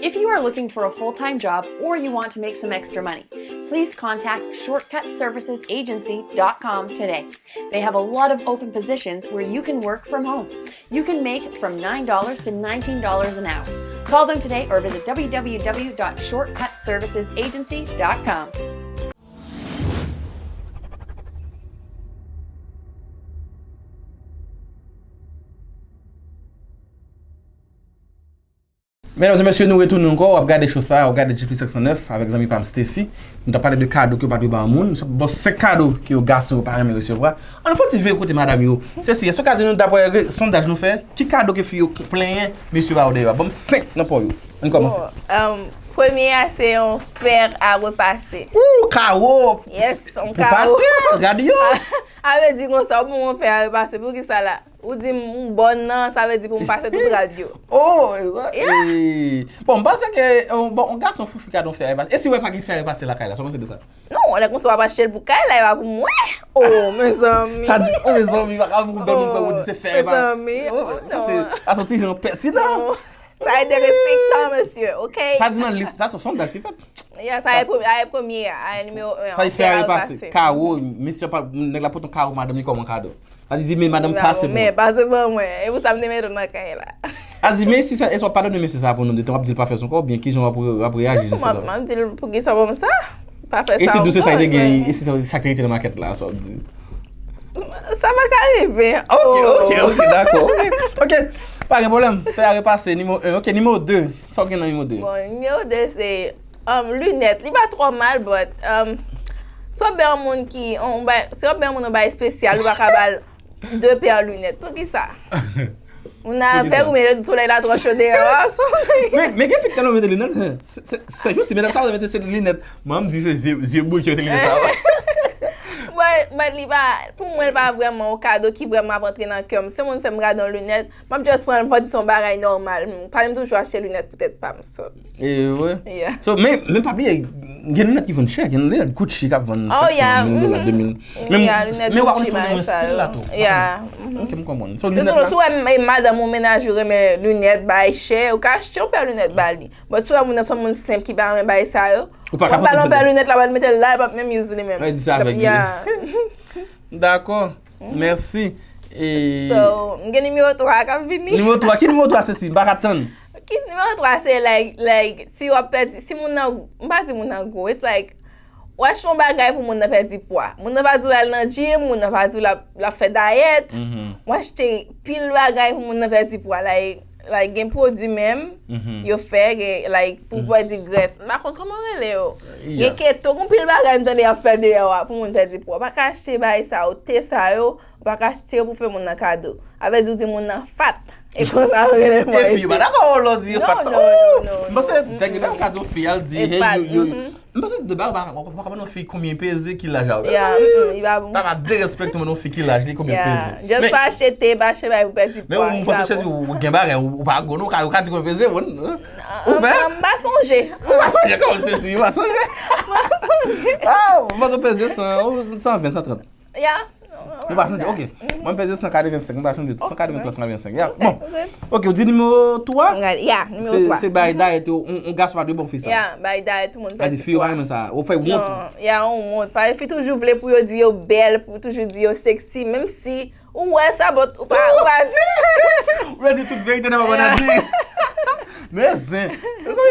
If you are looking for a full-time job or you want to make some extra money, please contact shortcut services agency dot com today. They have a lot of open positions where you can work from home. You can make from nine dollars to nineteen dollars an hour. Call them today or visit w w w dot shortcut services agency dot com. Medam e mesye, nou retounen ankò. W ap gade show sa, w ap gade G P senk san nèf avèk zanmi pa m Stacy. Nou t ap pale de kado ke yo pa dwe ba moun. Bon, senk kado ke yo gason yo pa renmen resevwa. Ann fè yon ti veye kote madam yo. Stacy, èske w ka di nou, daprè re-, sondaj nou fè, ki kado ke fi yo plenyen mesye ba yo dèyè a? Ban m senk nan pa w yo. Ann kòmanse. Bon, um, premye a, se yon fè a repase. Ou, kawo! Yes, yon kawo. Pou pase, gade yo! A vle di konsa, ou ban mwen fè a repase, poukisa la? Ou di m m bòn nan, sa vle di pou m pase tout rad yo. Oh, e sa, yeah. Bon, m panse ke, eh, bon, yon gason foufou ka don fè a repase. E si w wè pa gen fè a repase lakay la, sa w panse de sa? Non, lè konsa w ap achte l pou kay la, e pa pou mwen. Oh, mezanmi. Sa di, oh, mezanmi, pa ka pou bèl moun kwè ou di se fè a repase. Mezanmi, oh, sa se, sa se yon ti jan pètinan. Sa e derespektan, mesye, ok? Sa di nan lis, sa se yon sondaj ki fèt. Ya, sa e premye, a e premye a, a e nimewo en an. Sa e fè a repase. Kawo, mesye pa, nèg la pote yon kawo madanm li kòm yon kado. A di, di, men madanm pase pou mwen. Men pase pou mwen. E pou sa m te mete w nan kay la. A di, men si sa, èske w ap padone mesye sa pou nou de tan, w ap di l pa fè sa ankò, oubyen kijan w ap re-, w ap reyaji, je sais pas. M ap di l poukisa w ban m sa? Pa fè sa ankò. E si dou se sa ki te gen, e si sa, sa ki te rete nan makèt la, sa w ap di? Sa pa ka rive. Ok, ok, ok, dakò, ok. Ok, pa gen pwoblèm. Fè a repase, nimewo en. Ok, nimewo de. Sa w gen nan nimewo de? Bon, nimewo de se, um, linèt. Li pa twò mal, but, um, si w ap bay yon moun ki, yon bay, si w ap bay yon moun yon bagay espesyal, ou pa ka ba l de pè linèt. Poukisa? Moun nan vè ou, men yo di solèy la twò cho deyò a. Men, men gen fi ki tèlman mete linèt, se, se, se jou si medam sa yo mete se linèt. Mwen, m di se zye, zye bouke yo te linèt sa yo. Mwen, mwen, li pa, pou mwen, li pa vrèman yon kado ki vrèman ap antre nan kè m. Si yon moun fè m gade yon linèt, m ap just pran l, m fè di se yon bagay nòmal. Pale m toujou achte linèt pou tèt pa m, so. E, wi. Yeah. So, men, men pa bliye, gen linèt ki vann chè, gen linèt Gucci k ap vann sèt san mil dola, de mil. Men, men w ap wè se yon stil la tou. Yeah. Ok, m konprann. So, linèt la. Si w wè, e, madanm ou, mennaj ou renmen linèt, bay chè, ou ka achte yon pè linèt ba li. But si w wè moun nan se yon moun senp ki pa renmen bay sa yo, Ou pa ka pote pèl. Ou pèl, ou pèl linèt la, w al mete l la, l p ap menm use li menm. Li di sa avèk li. Yeah. Dakò. Mèsi. E so, m gen nimewo twa k ap vini. Nimewo twa, ki nimewo twa, Ceci? M pa ka tann. Ki nimewo twa se like, like, si w ap pèdi, si moun nan, m pa di moun nan gwo, it's like, w achte yon bagay pou moun nan pèdi pwa. Moun nan pa di w l al nan gym, moun nan pa di w l ap, l ap fè dayèt. W achte pil bagay pou moun nan pèdi pwa. Like, like, gen pwodui menm, yo fè, gen, like, pou pèdi grès. M pa konn kòman rele yo. Gen keto, gen pil bagay m tande y ap fè deyò a pou moun pèdi pwa. Ou pa ka achte bagay sa yo, te sa yo, ou pa ka achte yo pou fè moun nan kado. Avè di w di moun nan fat. E konsa yo rele mwen. E fi yo pa dakò lè w di yo fat. Non, non, non, non. M panse dènye bagay ou ka di yon fi, al di, hey, yo, yo. M panse de bagay, ou pa ka ban yon fi konbyen peze, ki laj a ou. Yeah, mm, mm, li pa bon. Papa derespekte w, ban yon fi ki laj li, konbyen peze. Just pa achte te, pa achte bagay pou pèdi pwa. Men ou, m panse Ceci, ou gen bagay, ou pa gwo non, ou ka, ou ka di konbyen peze, bon. Ou fè? M pa sonje. Ou pa sonje kòman Ceci, ou pa sonje? M pa sonje. Ah, ou pa peze san, ou san ven, san trant. Ya. Ou pa chanje, ok. Mwen peze san katrevensenk, mwen pa chanje, san katrevenntwa, san katrevensenk. Ya, bon. Ok, ou di nimewo twa? Ya, nimewo twa. Se bay dayèt, yon gason pa dwe bon fi sa. Ya, bay dayèt, tout moun pèdi pwa. Fi yo pa renmen sa. Ou fè wont. Non, ya, yon wont. Paske fi toujou vle pou yo di yo bèl, pou toujou di yo sexy, menm si ou wè sa, but ou pa, ou pa di. Ou vle di tout verite nan pa bann a di. Men zen.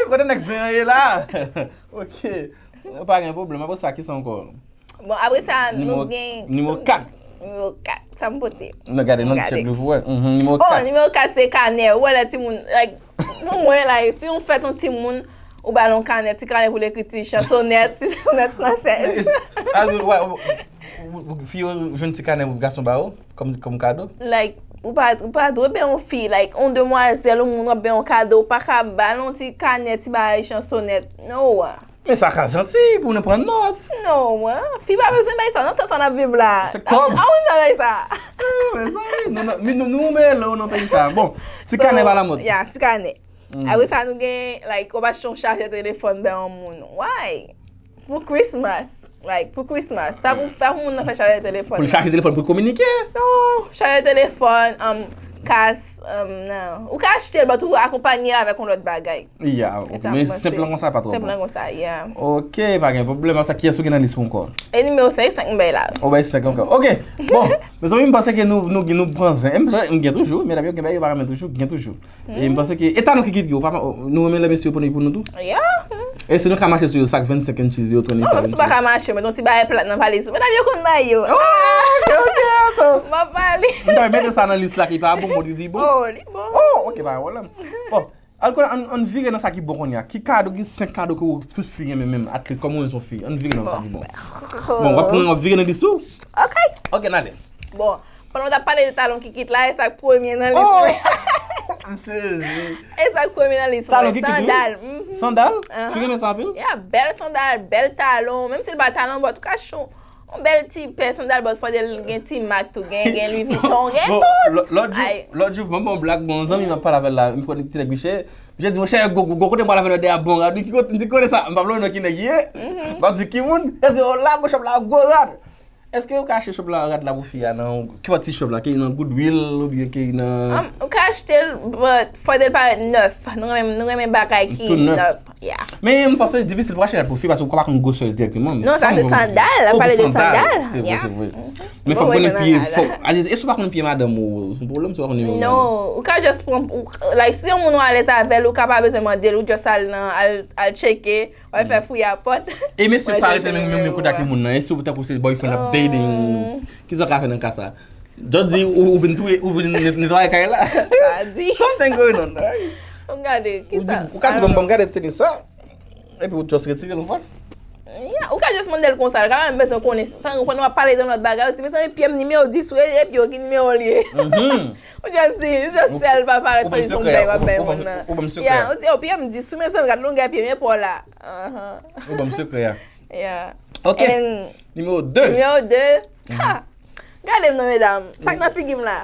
Kote nèg zen an ye la? Ok. Pa gen pwoblèm. Apre sa, kisa ankò? Bon, apre sa, nou gen nimewo kat. Nimewo kat. Sa m pote? Nou gade nan ti chèk li pou wè. Mhm, nimewo kat. Oh, nimewo kat se kanè. Ou wè lè timoun, like, pou mwen, like, si yon fèt yon timoun, ou ba l yon kanè, ti kanè pou l ekri ti chansonèt, ti chansonèt fransèz. Fi yo jwenn ti kanè gason ba yo, kòm, kòm kado? Like, ou pa, ou pa dwe bay yon fi, like, yon demwazèl, yon moun w ap bay yon kado, ou pa ka ba l yon ti kanè, ti bagay chansonèt. No. Men sa ka janti pou nou pran nòt. Non, mwen, fi pa bezwen bay sa, nan tan sa n ap viv la. Se kòb. A, a, ou nan bay sa. Mezanmi, nou, nou, nou, nou mele w nan peyi sa. Bon, ti kanè pa lamòd. Ya, ti kanè. Apre sa, nou gen, like, ou pa achte yon chajè telefòn bay yon moun. Why? Pou Christmas. Like, pou Christmas. Sa pou fè pou moun nan fè chajè telefòn. Pou l chaje telefòn, pou l kominike? Non, chajè telefòn, um, kas, um, nan. Ou ka achte l, but ou akonpanye l avèk yon lòt bagay. Ya, ok. Men senp lan konsa pa twò bon. Senp lan konsa, ya. Ok, pa gen pwoblèm. Sa kiyès ou gen nan lis ou ankò? E nimewo senk, senk m bay la. Ou bay senk ankò. Ok. Bon, mezanmi, m panse ke nou, nou, nou pran zen. M, m gen toujou. Medam yo gen bagay yo pa renmen toujou, gen toujou. E m panse ke, e talon ki kit yo, pa, nou renmen lè mesye yo pran yo pou nou tou? Ya. E si nou ka mache sou yo, sak vennsenk inches yo, twenty-five inches. Non, menm si w pa ka mache, met yon ti bagay plat nan valiz ou. Medam yo konn bay yo. Oh, ok, ok, so. M ap pale. M ta mete sa nan lis la ki pa bon, bon, li di bon. Oh, li bon. Oh, ok, pa gen pwoblèm. Bon, Al konnen, ann, ann vire nan sa ki bon kounye a. Ki kado, ki senk kado ke w tout fi renmen menm, at least, kòm ou menm se yon fi? Ann vire nan sa ki bon. Bon, w ap pran, w ap vire nan lis ou? Ok. Ok, n ale. Bon, pandan w t ap pale de talon kikit la, e sa k premye nan lis mwen. M sezi. E sa k premye nan lis mwen. Talon kikit, wi. Sandal. Sandal? Fi renmen sa anpil? Ya, bèl sandal, bèl talon. Menm si l pa talon, but ou ka chou. Yon bèl ti pè sandal, but fò l gen ti mak tou, gen, gen Louis Vuitton, gen tout. Lòt jou, lòt jou, m ap ba w blag, bon, zanmi m ap pale avè l la, m konnen ti nèg Michel. Michel di, monchè, gwo, gwo, gwo kote m pral avè l dèyè a bon rad, wi, ki kote, m di, kote sa? M pa vle wè non ki nèg ye. M pa di ki moun. Li di, o la, gwo chòp la, gwo rad. Èske ou ka achte chòp la, rad la pou fi a nan, ki pati chòp la, ki nan Goodwill oubyen ki nan... Ou ka achte l, but fò l parèt nèf. Nou renmen, nou renmen bagay ki nèf. Yeah. Men m panse difisil pou achte rad pou fi paske ou pa konn gwosè l dirèkteman. Non, sa se sandal, l ap pale de sandal. Se vre, se vre. Men fò w konnen pye, fò, e si w pa konn pye madanm ou, se yon pwoblèm si w pa konn nimewo madanm. Non, ou ka just pran, like, si yon moun ou alèz avè l, ou ka pa bezwen mande l, ou just al nan, al, al tcheke, w al fè fouye a pòt. E mesye pa rete menm, menm kote ak moun nan, e si w tankou se boyfriend ap dating, kisa w ka fè nan ka sa? Jodi ou, ou vin touye, ou vin net-, netwaye kay la. Sa di. Something going on, right? Ou gade, kisa? Ou ka di, bon, bon, gade tenis sa. Epi ou just retire l ankò. Yeah, ou ka just mande l konsa, l ka menm bezwen konnen. Pandan w ap pale de yon lòt bagay, ou di, mezanmi, pye m nimewo dis wi, e pye w ki nimewo l ye. Ou just di, just sèl pa parèt fè l son bèy w ap bay moun nan. Ou ban m sekrè. Yeah, ou di, o, pye m dis wi, mezanmi, gad longè pye m, e pa w la. Ou ban m sekrè a. Yeah. Ok. Nimewo de. Nimewo de. Ha! Gade m non, medam. Sa k nan figi m la?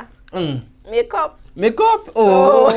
Makeup. Makeup? Oh!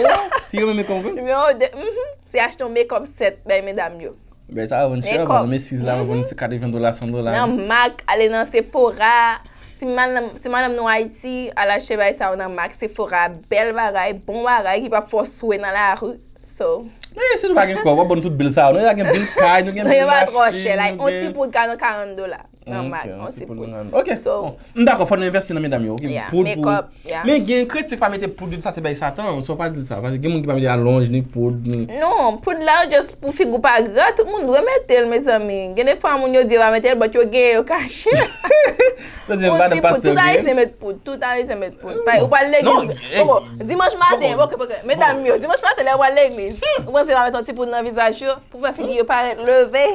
Fi renmen makeup, wi. Nimewo de, mhm. Se achte yon makeup set bay medam yo. Ben, sa vann chè, vann mesiz la, vann se katreven dola, san dola. Nan MAC, ale nan Sephora. Si madanm, si madanm nou Ayiti, al achte bagay sa yo nan MAC, Sephora, bèl bagay, bon bagay, ki p ap fè w swe nan lari. So, Men si nou pa gen kòb, w ap ban nou tout bil sa yo. Nou gen bil kay, nou gen non, bil yo pa twò chè. machin, Like, nou on ti gen poud ka nan karant dola nan Ok, mak. yon On ti ti poud poud. nan- Ok, So, bon. M dakò, fò nou envesti nan medam yo, ok? Yeah, Poud make pou- up, yeah. Men gen kretyen ki pa mete poud, sa se bay Satan, sa w pa di l sa. Paske gen moun ki pa mete alonj, ni poud, ni. Non, poud la just pou figi w pa gra, tout moun dwe mete l, mezanmi. Gen de fwa moun yo di yo pa mete l, but yo gen yo kache. Yo di, On madanm ti poud, pastè, tout ok? Ayisyen met poud, tout Ayisyen met poud. Pa, ou pral legliz. Non, eh, Poko, dimanch maten, poko. Ok, ok, medam yo, dimanch maten, lè ou pral legliz, ou panse yo pa met yon ti poud nan vizaj yo pou fè figi yo parèt leve?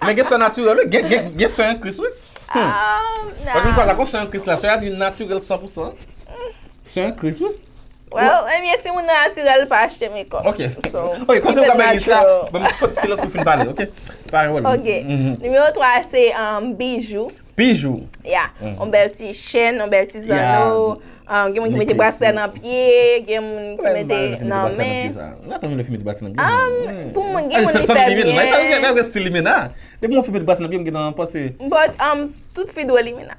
Men gen sè natirèl, wi. Gen, gen, gen sè an Kris, wi. Ah, Paske m kwè sa kon sè an Kris la, sè a di natirèl san pou san. Sè an Kris, wi. Well, ebyen, si moun nan natirèl, pa achte makeup. Ok. So, Ok, kòmsi w keep ka it bay list la, natural. ban m fòti silans pou fin pale, ok? Pa gen pwoblèm. Ok. Nimewo twa se um, bijou. Bijou. Yeah. On bèl ti chèn, on bèl ti zanno. Um, gen moun ki mete braslè nan pye, gen moun ki mete nan men. Mwen pa tann lè fi mete braslè nan pye. Pou moun, gen moun ki fè byen. Sa gen stil limena. Depi mwen fi mete braslè nan pye, m gentan panse. But um, tout fi dwe limena.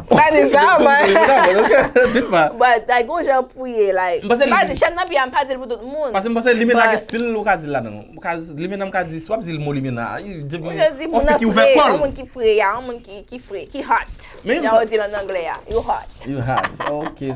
Pa di sa, Tout man. fi limena, ok? Di l pa. But like, gon jan pou ye, like. M panse Pa li- di chèn nan pye a, m pa di l pou tout moun. Paske m panse limena But- gen stil ou ka di l ladan. Ou ka- Limena m ka di, si w ap di l mo limena, Ou just di moun nan fre, yon moun ki fre, ya, yon moun ki, ki fre, ki hot. Men- Jan yo di l an anglè a, you hot. You hot, ok.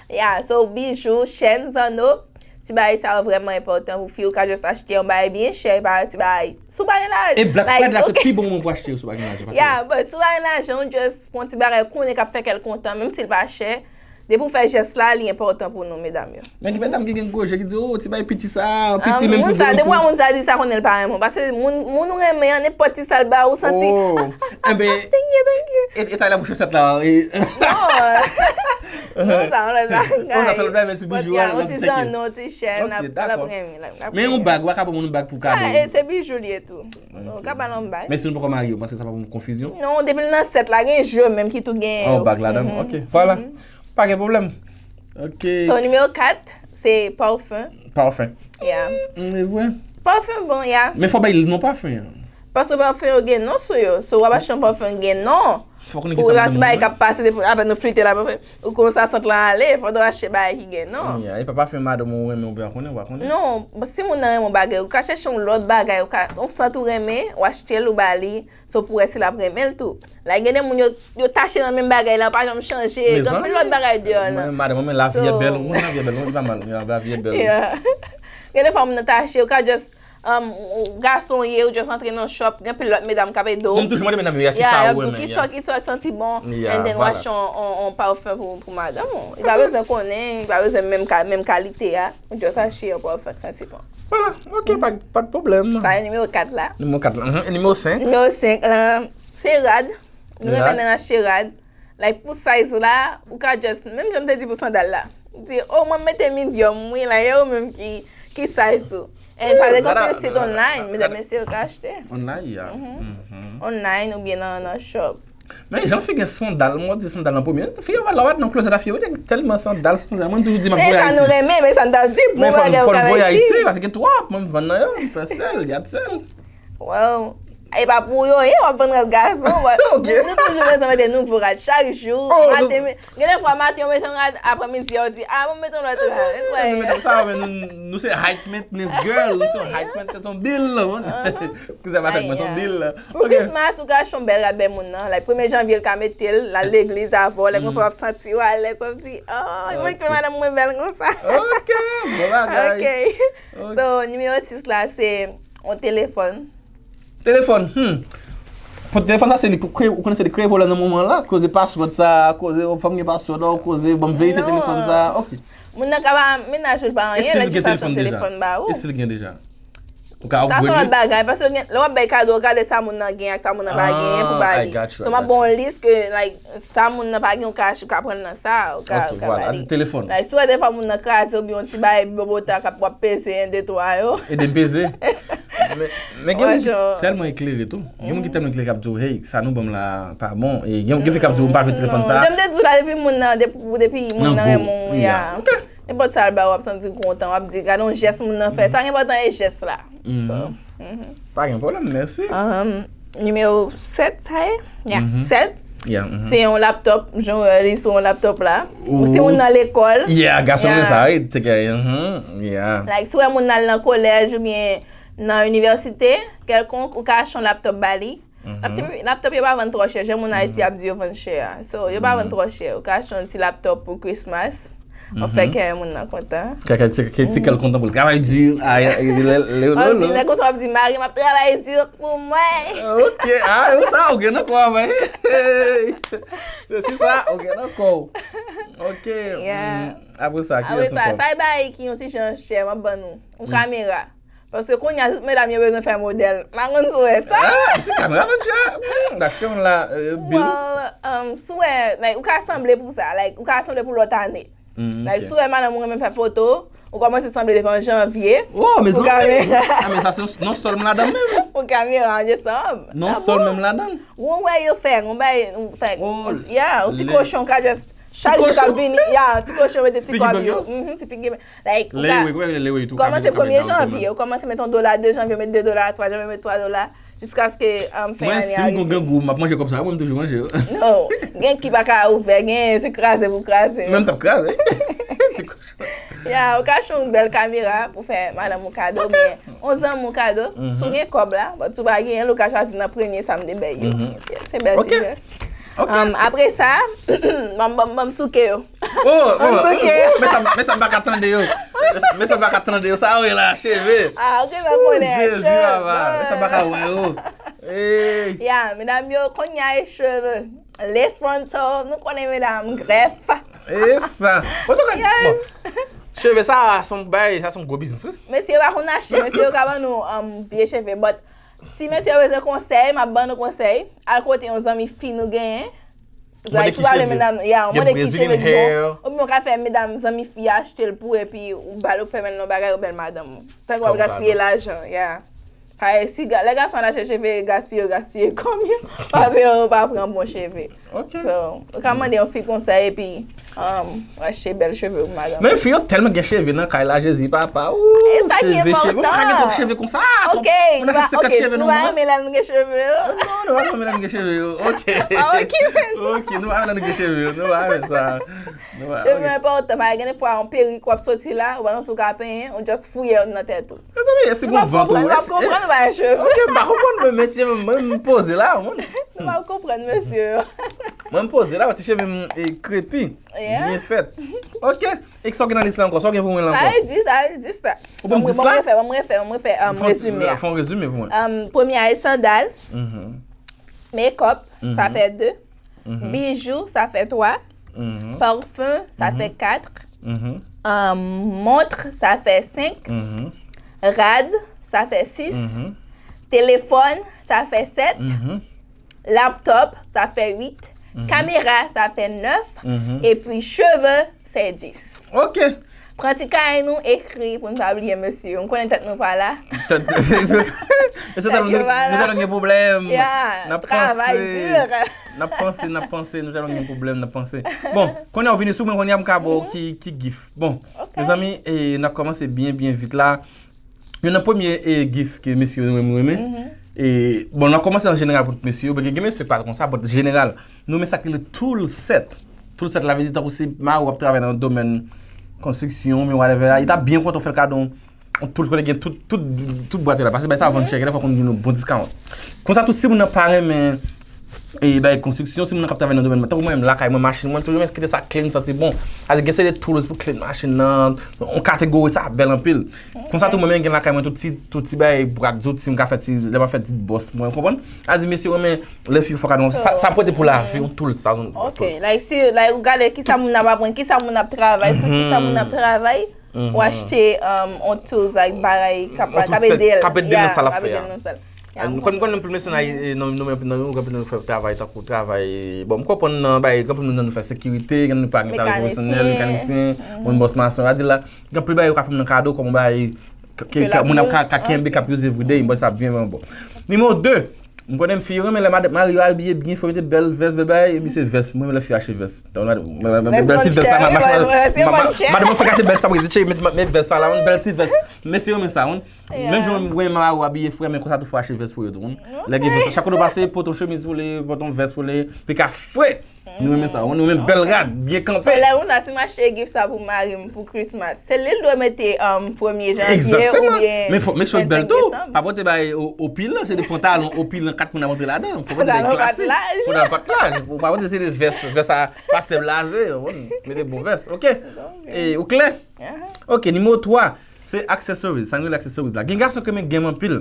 Yeah, so bijou, chèn, zanno, ti bagay sa yo vrèman enpòtan pou fi. Ou ka just achte yon bagay byen chè, pa yon ti bagay. Si w pa gen lajan, E Black Friday la se ok. Pi bon moman pou achte yo si w pa gen lajan. Paske- Yeah, but si w pa gen lajan, just pran ti bagay konnen k ap fè kè l kontan, menm si l pa chè. Depi w fè jès la, li enpòtan pou nou, medam yo. Men gen medam ki gen gwo je ki di, "Oh, ti bagay piti sa, Ah, piti menm moun pou sa, ven depi w goud." Moun sa di sa konnen l pa renmen w. Paske moun, moun ou renmen an, nenpòt ti sa l ba ou, ou santi. Oh, enben, Thank you, thank you. E e ta la pou chosèt la. E- Non. Non, sa, on lòt bagay. On lòt bagay, men ti bijou a, On lòt ti thank you. Zanno, ti chèn, Ok, ap, dakò. ap renmen, ap Men yon renmen. Bag, ou ka ba moun yon bag pou kado. Ah, e se bijou li ye tou. Ou ka ba l yon bag. Men si nou poko marye, ou panse sa pa pou konfizyon? Non, depi l nan sèt la, gen je menm ki tou gen. Oh, bag ladan. Ok, vwala. Pa gen pwoblèm. Ok. So, nimewo kat, se parfum. Parfum. Yeah. Mm, e vre. Parfum bon, yeah. Men fò bay non parfum an. Paske parfum yo gen non sou yo. So, w ap achte yon parfum gen non. Fò konnen Pou ki w sa pa ti bagay k ap pase, depi apre nou flite la, parfum. Ou konn sa sant lan ale, fò w achte bagay ki gen non. Yeah, e pa parfum madanm ou renmen ou pa konnen, ou pa konnen. Non, si moun nan renmen yon bagay, ou ka chèche yon lòt bagay, ou ka, yon sant ou renmen, ou achte l, ou ba li, so pou wè si l ap renmen l tou. Like, gen de moun yo, yo tache nan menm bagay la, yo pa janm chanje, gen anpil lòt bagay deyò la. Mwen, madanm mwen, lavi a So- bèl, ou konn lavi a bèl, ou di pa mal, lavi a bèl. Yeah. Gen de fwa moun nan tache, ou ka just, um, ou gason ye, ou just antre nan shop, gen anpil lòt medam k ap ede w. Mwen toujou mande medam yo, ya, ki Yeah, sa y ou ap di, renmen, ki ya. sa, ki sa k santi bon, Yeah, and then w vwala. Achte yon, yon, yon parfum pou, pou madanm ou. Li pa bezwen konnen, li pa bezwen menm ka, menm kalite a. Ou just achte yon parfum k santi bon. Vwala, ok, pa, pa de pwoblèm. Sa e nimewo kat la. Nimewo kat la. Mhm. E nimewo senk? Nimewo senk la, se rad. Nou Rad. Renmen nan achte rad. Like, pou size la, ou ka just, menm jan m te di pou sandal la. Di, oh, mwen mete medium, wi, la, e ou menm ki, ki size ou. And pa gen anpil sit online, medam mesye yo ka achte. Online, ya. Mhm. Online oubyen nan, nan shop. Men jan fi gen sandal, mwen di sandal nan premye. Fi yo pa lòt nan klozèt a fi yo, tèlman sandal, sandal. Mwen toujou di m ap Men voye sa nou Ayiti. renmen, men sa n t ap di, Men bon fò n bagay ou fò n ka voye Ayiti. Ayiti, paske gen twòp, mwen m vann nan yo, m fè sèl, gad sèl. Well, e pa pou yo ye, w ap vann rad gason, but Ok. Nou toujou bezwen mete nouvo rad chak jou. Oh, Maten, gen de fwa maten yo mete yon rad, aprè midi yo di, ah, mwen mete yon lòt rad. It's like- Nou mete sa, men nou, nou se height maintenance girl, nou se height maintenance, se yon bil, la, man. Kouzen pa fèt, mwen se yon bil, la. Pou Christmas, ou ka achte yon bèl rad bay moun nan. Like, premye janvye, l ka mete l, l al legliz avè w, lè konsa w ap santi w alèz, w ap di, oh, mwen ke madanm mwen bèl konsa. Ok, bon bagay. Ok. So, nimewo sis la, se yon telefòn. Telefòn, hmm. Pou telefòn sa, se li pou kreye, ou konnen se li kreye pwoblèm nan moman la, koze password sa, koze, oh, fò m gen password, oh, koze, ban m verifye Non. Telefòn sa, ok. Moun nan ka pa, mennaj ou pa E anyen, si lè l di gen sa se yon telefòn deja? Telefòn ba ou. E si l gen deja? Ou ka Sa se yon lòt upgrade? Bagay, paske gen, lè w ap bay kado, w gade sa moun nan gen ak sa moun nan pa genyen pou ba Ah, I li. got you, So, I m ap got ba w you. Lis ke, like, sa moun nan pa gen, ou ka, ou ka pran nan sa, ou ka, Ok, ou ka vwala, ba a li. Di telefòn. Like, si w wè de fwa moun nan kraze oubyen yon ti bagay bobota k ap w ap peze en, de, twa yo. Ede m peze. Men, men gen Wè, moun ki jan- tèlman eklere tou. Gen moun ki tèlman eklere k ap di w, hey, sa nou ban m la pa bon. E gen, gen fi k ap di w, m pa vle telefòn sa. Jan m te di w la, depi moun nan, depi, depi moun nan renmen w, ya. Nenpòt sa l ba w, w ap santi kontan, w ap di, gade yon jès moun nan fè. Sa ki enpòtan e jès la. So, mhm. Pa gen pwoblèm, mèsi. Um, nimewo sèt, sa ye? Ya, sèt. Yeah, mhm. Se yon laptop, jan w wè li sou yon laptop la. Ou si moun nan lekòl. Yeah, gason gen sa, wi, te gen, mhm, yeah. Like, si w wè moun nan al nan kolèj oubyen nan inivèsite kèlkonk, ou ka achte yon laptop ba li. Laptop, laptop yo pa vann twò chè, jan moun Ayiti ap di yo vann chè a. So, yo pa vann twò chè. Ou ka achte yon ti laptop pou Christmas. Mwen fè kè moun nan kontan. Kè, kè, ti, kè, ti kè l kontan pou l travay di. Ay, ay, lè, lè, lè, lè. Nèg konsa ap di, "Mari m ap travay di pou mwen." Ok, ah, ou sa, ou gen nan kò a, hey. Se si sa, ou gen nan kò. Ok, mm, apre sa, ki res ankò? Sa e bagay ki yon ti jan chè, m ap ban nou. Yon kamera. Paske kounye a, tout medam yo bezwen fè modèl. M pa konn si w wè sa. Ah, si kamera vann chè. Hmm, m ta achte yon la, euh, Bill. Well, um, si w wè, like, ou ka sanble pou sa. Like, ou ka sanble pou lòt ane. Mm, like, si w wè madanm ou renmen fè foto, ou kòmanse sanble devan janvye. Oh, mezanmi. Ah, men sa se non sèl m ladan menm. Pou kamera an desanm. Non sèl menm ladan. Ou wè yo fè, ou bay, ou, yeah, ou ti kochon ka just, chak jou k ap vini, yeah, ti kochon mete ti kòb yo. Mhm, ti pigime. Like, ou ka kòmanse premye janvye, ou kòmanse met yon dola de janvye, ou met de dola, twa janvye, ou met twa dola, jiskaske, um, fen ane a rive. Mwen, si m gon grangou, m ap manje kòb sa, mwen, m toujou manje yo. No, gen ki pa ka ouvè, gen se kraze pou kraze. Menm t ap kraze. Ya, ou ka achte yon bèl kamera pou fè madanm ou kado, oubyen yon zanmi ou kado. Si w gen kòb la, but si w pa genyen, ou ka chwazi nan premye sa m te bay yo. Se bèl ti jès. Um, apre sa, ban m, ban m, ban m souke yo. Oh, oh, oh, men sa, men sa m pa ka tande yo. Men sa m pa ka tande yo. Sa yo ye la, cheve. Ah, ok, sa m konnen. Jezi, papa. Men sa m pa ka wè yo. Hey. Ya, medam yo, kounye a e cheve. Lace frontal, nou konnen medam, grèf. E sa. Bon, bon. Cheve sa, se yon bagay, sa se yon gwo biznis, wi. Mesye yo pa konn achte, mesye yo ka ban nou, um, vye cheve, but si mesye yo bezwen konsèy, m ap ban nou konsèy. Al kote yon zanmi fi nou genyen. Like, si w pa vle medam, ya, ou mande ki cheve ki bon. Oubyen ou ka fè medam zanmi fi a achte l pou ou, epi ou ba l, ou fèmen l nan bagay, ou bèl madanm ou. Tankou w ap gaspiye lajan, ya. Paske si ga-, lè gason al achte cheve, gaspiye, yo gaspiye kòb yo. Paske yo pa pran bon cheve. Ok. So, ou ka mande yon fi konsèy, epi, um, achte bèl cheve pou madanm. Men fi yo tèlman gen cheve nan kay la, Jezi, papa. Ooh, e sa ki enpòtan. Cheve, cheve. Mwen pa gen twòp cheve konsa. Ok, nou pa, ok, nou pa renmen lè nou gen cheve yo. Non, nou pa renmen lè nou gen cheve yo. Ok. Pa okipe nou. Ok, nou pa renmen lè nou gen cheve yo. Nou pa renmen sa. Cheve enpòtan, paske gen de fwa yon perik w ap soti la, ou pa santi w ka penyen, ou just fouye youn nan tèt ou. Mezanmi, si gon vant ou wè. Nou p ap konprann, ou pa gen cheve. Ok, m pa konprann, men, men ti, mwen, m poze la, mwen. Nou p ap konprann, mesye. Mwen, m poze la, ti cheve m, e, krepi. Yeah. Byen fèt. Ok. E sa w gen nan lis la ankò? Sa w gen pou mwen la ankò? Sa e dis, sa e dis la. Ou ban m dis la? Ban m refè, ban m refè, ban m refè, um, rezime a. Fè yon rezime pou mwen. Um, premye a e sandal. Mhm. Makeup, sa fè de. Mhm. Bijou, sa fè twa. Mhm. Parfum, sa fè kat. Mhm. Um, mont, sa fè senk. Mhm. Rad, sa fè sis. Mhm. Telefòn, sa fè sèt. Mhm. Laptop, sa fè uit. Mhm. Kamera, sa fè nèf. Mhm. Epi cheve, se dis. Ok. Pran ti kay nou, ekri pou n pa bliye mesye yo. M konnen tèt nou pa la. Tèt, mesye, tèt nou pa la. Nou tèlman gen pwoblèm. Ya, n ap travay di. N ap panse, n ap panse, nou tèlman gen pwoblèm, n ap panse. Bon, kounye a w vini sou mwen, kounye a m ka ba w ki, ki gift. Bon, mezanmi, e, n ap kòmanse byen, byen vit la. Youn nan premye, e, gift ke mesye yo renmen, renmen. E, bon, n ap kòmanse an jeneral pou tout mesye yo. Gen, gen mesye ki pa konsa, but jeneral. Nou renmen sa ki rele tool set. Tool set la vle di tankou se mari w ap travay nan domèn konstriksyon, men whatever la. Li ta byen kontan w fè l kado yon, yon tool kote gen tout, tout, tout bwat yo la. Paske bay sa vann chè, gen de fwa konn gen yon bon discount. Konsa tou, si moun nan pa renmen e bay konstriksyon, si moun nan k ap travay nan domèn, tankou mwen menm lakay mwen, machin mwen, toujou renmen kite sa clean, santi bon. Sa di gen seri de tools pou clean machin nan, yon kategori, sa bèl anpil. Konsa tou mwen menm gen lakay mwen tout ti, tout ti bay brak zouti m ka fè ti, lè m ap fè ti bòs mwen, w konprann? Sa di mesye renmen lè fi yo fè kado sa, sa pote pou lavi, yon tools sa. Ok, like si, like ou gade kisa moun nan ap aprann, kisa moun ap travay, sou kisa moun ap travay. Ou achte, um, yon tools, like, bagay k ap, k ap ede l. K ap ede l nan sa l ap fè a. Nou konn, konn anpil mesye nan, e, nan, nou, nan, nou, anpil nan nou fè travay tankou travay, bon, m konprann nan bagay, anpil nan nou fè sekirite, gen nou pa gen travay pwofesyonèl, mekanisyen, moun bòs mason, sa di la, gen anpil bagay yo ka fè moun nan kado, kòm bagay ke, ke, ke moun ap ka, ka kenbe, k ap use everyday, m wè sa byen, byen bon. Nimewo de, M konnen fi yo renmen lè mari yo abiye byen, fò mete bèl vès, bèl bagay, epi se vès. Mwen renmen lè fi yo achte vès. Bèl ti vès sa, madanm mwen fèk achte bèl sa, mwen di, cheri, met vès sa la, yon bèl ti vès. Mesye yo renmen sa, wi. Menm jan mwen renmen mari yo abiye fre, men konsa tou fò achte vès pou yo tou, wi. Lè gen vès, chak kote w pase, pote yon chemiz pou li, pote yon vès pou li, pou li ka fre. Nou renmen sa, nou renmen bèl rad, byen kanpe. So, lè ou ta si m achte gift sa pou mari m pou Christmas, se li l dwe mete um, premye janvye oubyen. Men fòk make sure l bèl tou. Pa pote bay opil, se de pantalon opil nan kat moun ap antre ladan. Fòk pote bay klase. Pantalon pat laj. Ou pa pote se de vès, vès a pastè blaze, mete bon vès, oke. E ou klè? Oke, nimewo twa. Se accessories, sa nou rele accessories la. Gen gason ki renmen game anpil.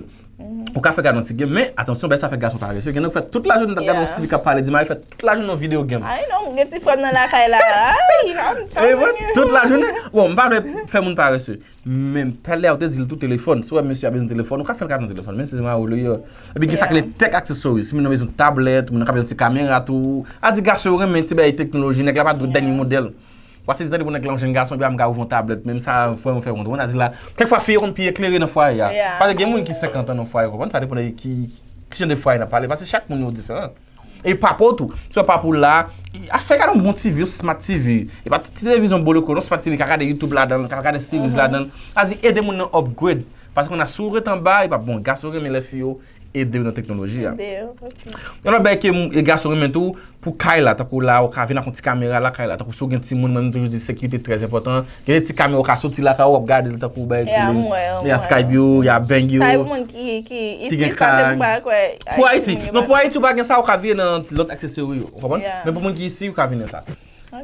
Ou ka fè gade yon ti game, men atansyon, bay sa fè gason parese. Gen nèg fè tout lajounen t ap gade yon ti fi k ap pale, di mari fè tout lajounen yon videyo game. Ay non, gen ti frè m nan lakay la. Ay, I'm telling you. Tout lajounen. Bon, m pa vle fè moun parese. Men pale a ou te di l tou telefòn. Si w wè mesye a bezwen telefòn, ou ka fè l gade yon telefòn, men si se mari w li ye. Epi gen sa k rele tech accessories. Si moun nan bezwen tablèt, moun nan ka bezwen ti kamera tou. A di gason yo renmen ti bagay teknoloji, nèg la pa dwe dènye modèl. Pase li tande pou nèg la yon jenn gason, epi a m ka ouvri yon tablèt, menm sa vrèman fè wont. Ou konn a di la, kèk fwa fi yo konn pi eklere nan fwaye a. Paske gen moun ki senkant an nan fwaye, ou konprann? Sa depann de ki, ki jan de fwaye n ap pale, paske chak moun yo diferan. E papa w tou, si w papa w la, a fè gade yon bon T V, yon smart T V. E pa ti televizyon boloko, non, smart T V, ka gade YouTube ladan l, ka gade series ladan l. A di ede moun nan upgrade. Paske konn a si w ret anba, e pa bon, gason renmen lè fi yo ede yo nan teknoloji a. Yon lòt bagay ke gason renmen tou, pou kay la, tankou la, ou ka vin ak yon ti kamera lakay la, tankou si w gen timoun, mwen menm toujou di sekirite trè enpòtan. Gen de ti kamera ou ka soti lakay ou, w ap gade l tankou bagay ki, y a Skype yo, y a Bang yo. Sa e pou moun ki, ki isit, paske m pa kwè Pou Ayiti. Non, pou Ayiti, ou pa gen sa, ou ka vire nan lòt aksesori yo, ou konprann? Men pou moun ki isi, ou ka vin nan sa.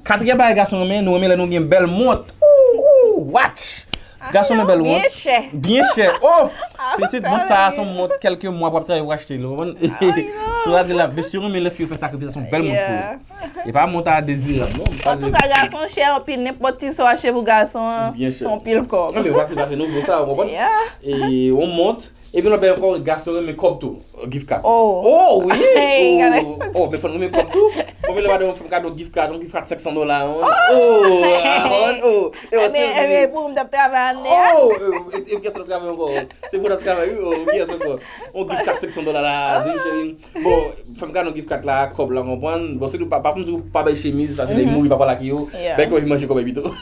Katriyèm bagay gason renmen, nou renmen lè nou gen bèl mont. Ooh, ooh, watch. Gason renmen bèl mont. Byen chè. Byen chè. Oh! Pitit, mont sa a se yon mont kèlke mwa pou ap travay pou achte l, ou konprann? Si w a di la, mesye renmen lè fi yo fè sakrifis, se yon bèl mont pou yo. E pa mont a dezirab, non. Antouka, gason chè anpil, nenpòt ti sa w achte pou gason an, se yon pil kòb. Non, men pase, pase nou vle sa, ou konprann? E yon mont, epi lòt bagay ankò, gason renmen kòb tou, gift card. Oh wi! Oh, men fanm renmen kòb tou. Konbyen lè madanm ou fè m kado gift card, yon gift card senk san dola, oh, oh, oh, e w sezi. Ebyen, pou m t ap travay ane a. Oh, e kiyès w t ap travay ankò? Se pou w t ap travay, wi, oh, kiyès ankò? Yon gift card senk san dola la, di cheri. Bon, fè m kado gift card la, kòb la, konprann. Bon, se tou pa, pa pou m di w pa bay chemiz, paske lè mouri papa lage yo. Bay kòb epi manje kòb epi tou.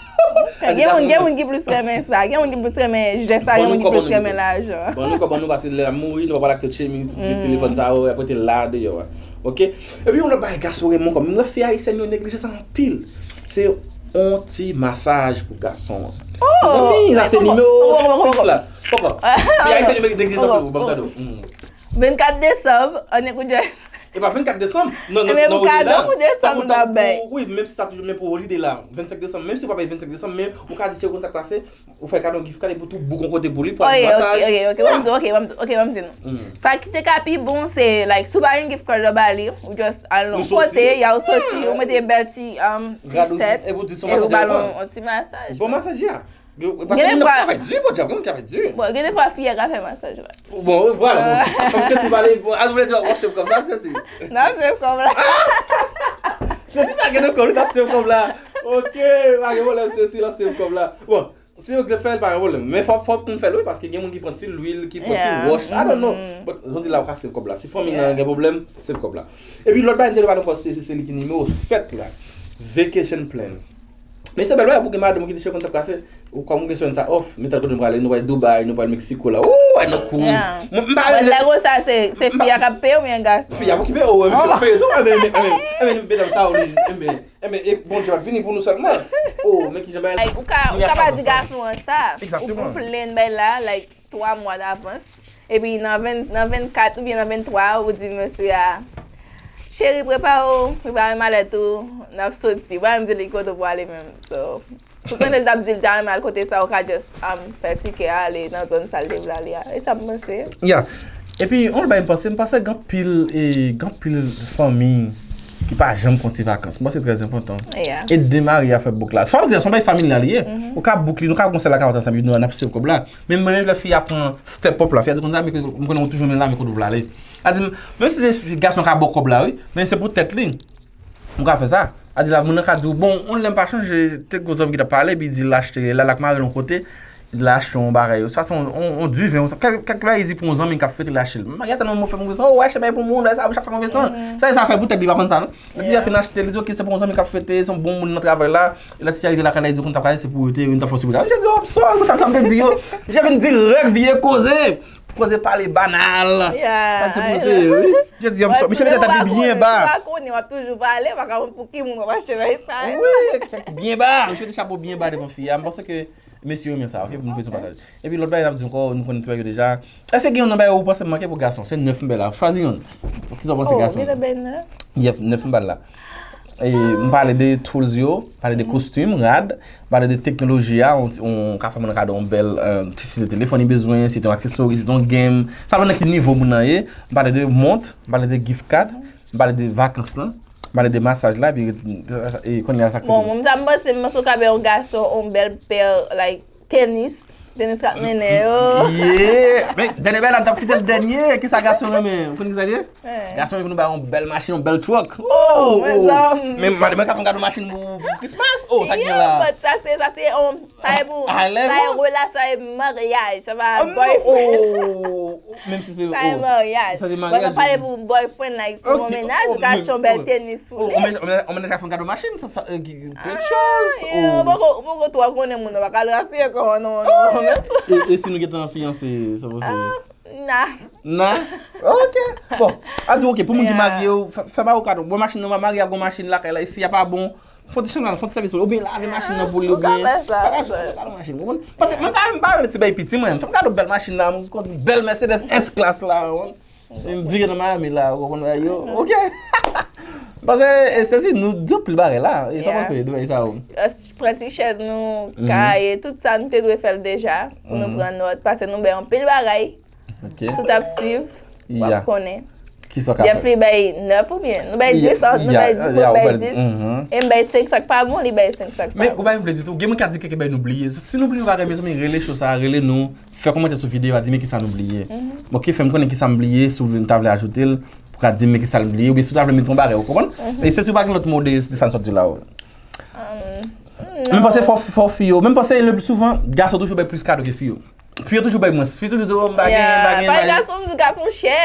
Gen moun, gen moun ki plis renmen sa. Gen moun ki plis renmen jès sa, gen moun ki plis renmen lajan. Ban nou kòb, ban nou, paske lè l ap mouri, nou pa pral achte chemiz, telefòn sa yo, y ap rete la deyò a. Oke? Epi yon lòt bagay gason renmen ankò, menm lè fi ayisyèn yo neglije sa anpil. Se yon ti masaj pou gason an. Mezanmi, sa se nimewo sis la. Poko. Fi ayisyèn yo neglije sa anpil, ban m kado. Vennkat desanm, annik ou djè. E pa vennkat desanm, nan, nan, nan olide la. Tankou, tankou, wi, menm si sa toujou, men pou olide la, vennsenk desanm, menm si w pa bay vennsenk desanm, men ou ka di, cheri, ou konn sa k pase, ou fè kado yon gift card, epi ou tou bouk yon kote pou li, pou al masaj. Ok, ok, ok, ban m di, ok, ban m di, ok, ban m di nou. Sa ki te ka pi bon, se, like, si w pa gen gift card, ou ba li, ou just al nan yon kote, y a ou soti, ou mete bèl ti, um, ti sèt, epi ou ba l yon ti masaj. Bon masaj, ya. Gen de fwa travay di, podyab, gen moun ki travay di. Bon, gen de fwa fi a ka fè masaj la. Bon, vwala, bon. Kòm Stacy pale, bon, a nou vle di w ap save kòb sa, Stacy. N ap save kòb la. Stacy sa gen de kòb, li ta save kòb la. Ok, pa gen pwoblèm, Stacy, l ap save kòb la. Bon, si yo vle fè l, pa gen pwoblèm. Men fòk, fòk nou fè l, wi, paske gen moun ki pran ti lwil, ki pran ti wòch. I don't know. But, jodi la, ou ka save kòb la. Si fanmi nan gen pwoblèm, save kòb la. Epi lòt bagay, m te vle pale ankò, Stacy, se li ki nimewo sèt la. Vacation plan. Men se bèl bagay pou gen madanm ou ki di cheri konn sa k pase. Ou kòm ou gen semèn sa off, men tèl kote nou prale, nou prale Dubai, nou prale Mexico la. Ooh, ay nan kouz. Mwen m pa renmen. Lè konsa se, se fi a k ap peye oubyen gason an? Fi a pou ki peye, oh, men fi a peye tou. Enben, enben, enben, enben, medam sa yo li, enben, enben, e Bondye ap vini pou nou sèlman. Oh, men kijan bagay la. Ou ka, ou ka pa di gason an sa. Ou, ou plenn bagay la, like, twa mwa davans. Epi nan ven, nan vennkat oubyen nan venntwa, ou di mesye a, cheri, prepare w, prepare malèt ou, n ap soti. Ou pa menm di li kote w prale menm. So, si w konnen l t ap di l ta renmen al kote sa, ou ka just, um, fè tikè a ale nan zòn sa l te vle ale a. E sa m panse. Ya. Epi, yon lòt bagay m panse, m panse gen anpil, e, gen anpil fanmi ki pa janm pran ti vakans. M panse trè enpòtan. Ede mari a fè bouk la. Sa w di a, se yon bagay familyal li ye. Ou ka bouk li, nou ka gon sèl lakay ansanm, epi nou, n ap save kòb la. Men mwen menm lè fi a pran step up la, fi a di konsa, men m konnen ou toujou men la, men kote w vle ale. A di, menm si se gason ka ba w kòb la, wi, men se pou tèt li. Ou ka fè sa. A di la, moun nan ka di w, bon, yon lè m pa chonje, te gon zanmi ki t ap pale, epi di l achte, l al ak mari l yon kote, l achte yon bagay yo. Sa se yon, yon, yon diven, yon, kèk, kèk bagay li di pou yon zanmi k ap fete l achte l. Maryaj tèlman move pou mwen, oh, w achte bagay pou moun, sa, sa fè move san. Sa, sa fè pou tèt li, pa konn sa, non. Lè ti a fin achte, li di, ok, se pou yon zanmi k ap fete, se yon bon moun nan travay la. E lè ti a rive lakay la, li di, konn sa pral, se pou yo te, yo te fè sou bagay. Je di, oh, I'm sorry, konn sa m te di yo. Je vin dirèk vye koze. Koze pale banal. Yeah. Sa ti pou te, wi. Je di, I'm sorry. Misye mete tèt li byen ba. Ou pa konnen, w ap toujou pale, pa ka konn pou ki moun w ap achte bagay sa. Wi, byen ba. Misye mete chapo byen ba devan fi a. M panse ke mesye yo renmen sa, ok, pou nou fè yon pataj. Epi lòt bagay n ap di ankò, nou konnen ti bagay yo deja. Èske gen yon nan bagay ou panse m manke pou gason? Se nèf m bay la. Chwazi youn. Kisa w panse gason? Oh, gen nan bay nèf. Yèf, nèf m bay la. E, m pale de tools yo, pale de kostim, rad, m pale de teknoloji a, on, on ka fè moun rad on bèl, euh, ti, si se telefòn li bezwen, si se yon aksesori, si se yon game, sa depann nan ki nivo moun nan ye, m pale de mont, m pale de gift card, m pale de vakans lan, m pale de masaj la, epi, e, kounye a sa k rete. Bon, mwen sa m panse, m panse w ka bay yon gason on bèl pè, like, tenis, tenis k ap mennen yo. Yeah. Men, dènye bagay la, m t ap kite l dènye. Kisa gason renmen? Ou konn kisa l ye? Gason renmen pou nou bay yon bèl machin, yon bèl truck. Oh, mezanmi. Men madanm mwen ka fè m kado machin pou, pou Christmas. Oh, sa k gen la? Yo, but sa se, sa se, um, sa e pou, sa e relasyon, sa e maryaj, sa pa boyfriend. Menm si se, sa e maryaj. Sa se maryaj. Mwen pale pou boyfriend, like, si yon mennaj, ou ka achte yon bèl tenis pou li. On mennaj ka fè yon kado machin, sa, sa, euh, ki, kèk chòz. Ah, ou poko, ou poko twò konnen moun nan, pa ka l rasire kò w, non, non, non. E, e si nou gentan fiyanse, sa w panse? Ah, nah. Nah? Ok. Bon, a di, ok, pou moun ki marye yo, fè, fè ba yo kado. Bon, machin nan, marye a gon machin lakay la, e si a pa bon, fè ti chanjman, fè ti sèvis pou li, oubyen lave machin nan pou li, oubyen fè kado machin, ou konprann? Paske mwen pa, mwen pa renmen ti bay piti, mwen, fè m kado bèl machin la, m konn bèl Mercedes S-Class la, ou konprann? M vire nan Miami la, ou konprann bagay yo? Ok. Paske, e, sezi, nou di anpil bagay la. E sa w panse de bagay sa yo? Pran ti chèz nou, kaye, tout sa nou te dwe fè l deja, pou nou pran nòt, paske nou bay anpil bagay. Ok. Si w t ap swiv, w ap konnen. Kisa w ka fè? Jeff li bay nèf oubyen? Nou bay dis, nou bay dis, nou bay dis. E m bay senk sa k pa bon, li bay senk sa k pa bon. Men, ou pa vle ditou. Gen moun ki ap di kèk bagay nou bliye. Si nou bliye yon bagay, mezanmi, rele show sa, rele nou. Fè kòmantè sou videyo a, di men kisa nou bliye. Ok, fè m konnen kisa m bliye, si w vle, n ta vle ajoute l, pou ka di men kisa l bliye, oubyen si w ta vle met yon bagay, ou konprann? E se si w pa gen lòt mo de, de sa n sot di la, ou. Men m panse fò, fò fi yo, men m panse le pli souvan, gason toujou bay plis kado ke fi yo. Fi yo toujou bay mwens, fi yo toujou di, oh, m pa gen, m pa gen, m pa gen. Gason, gason chè.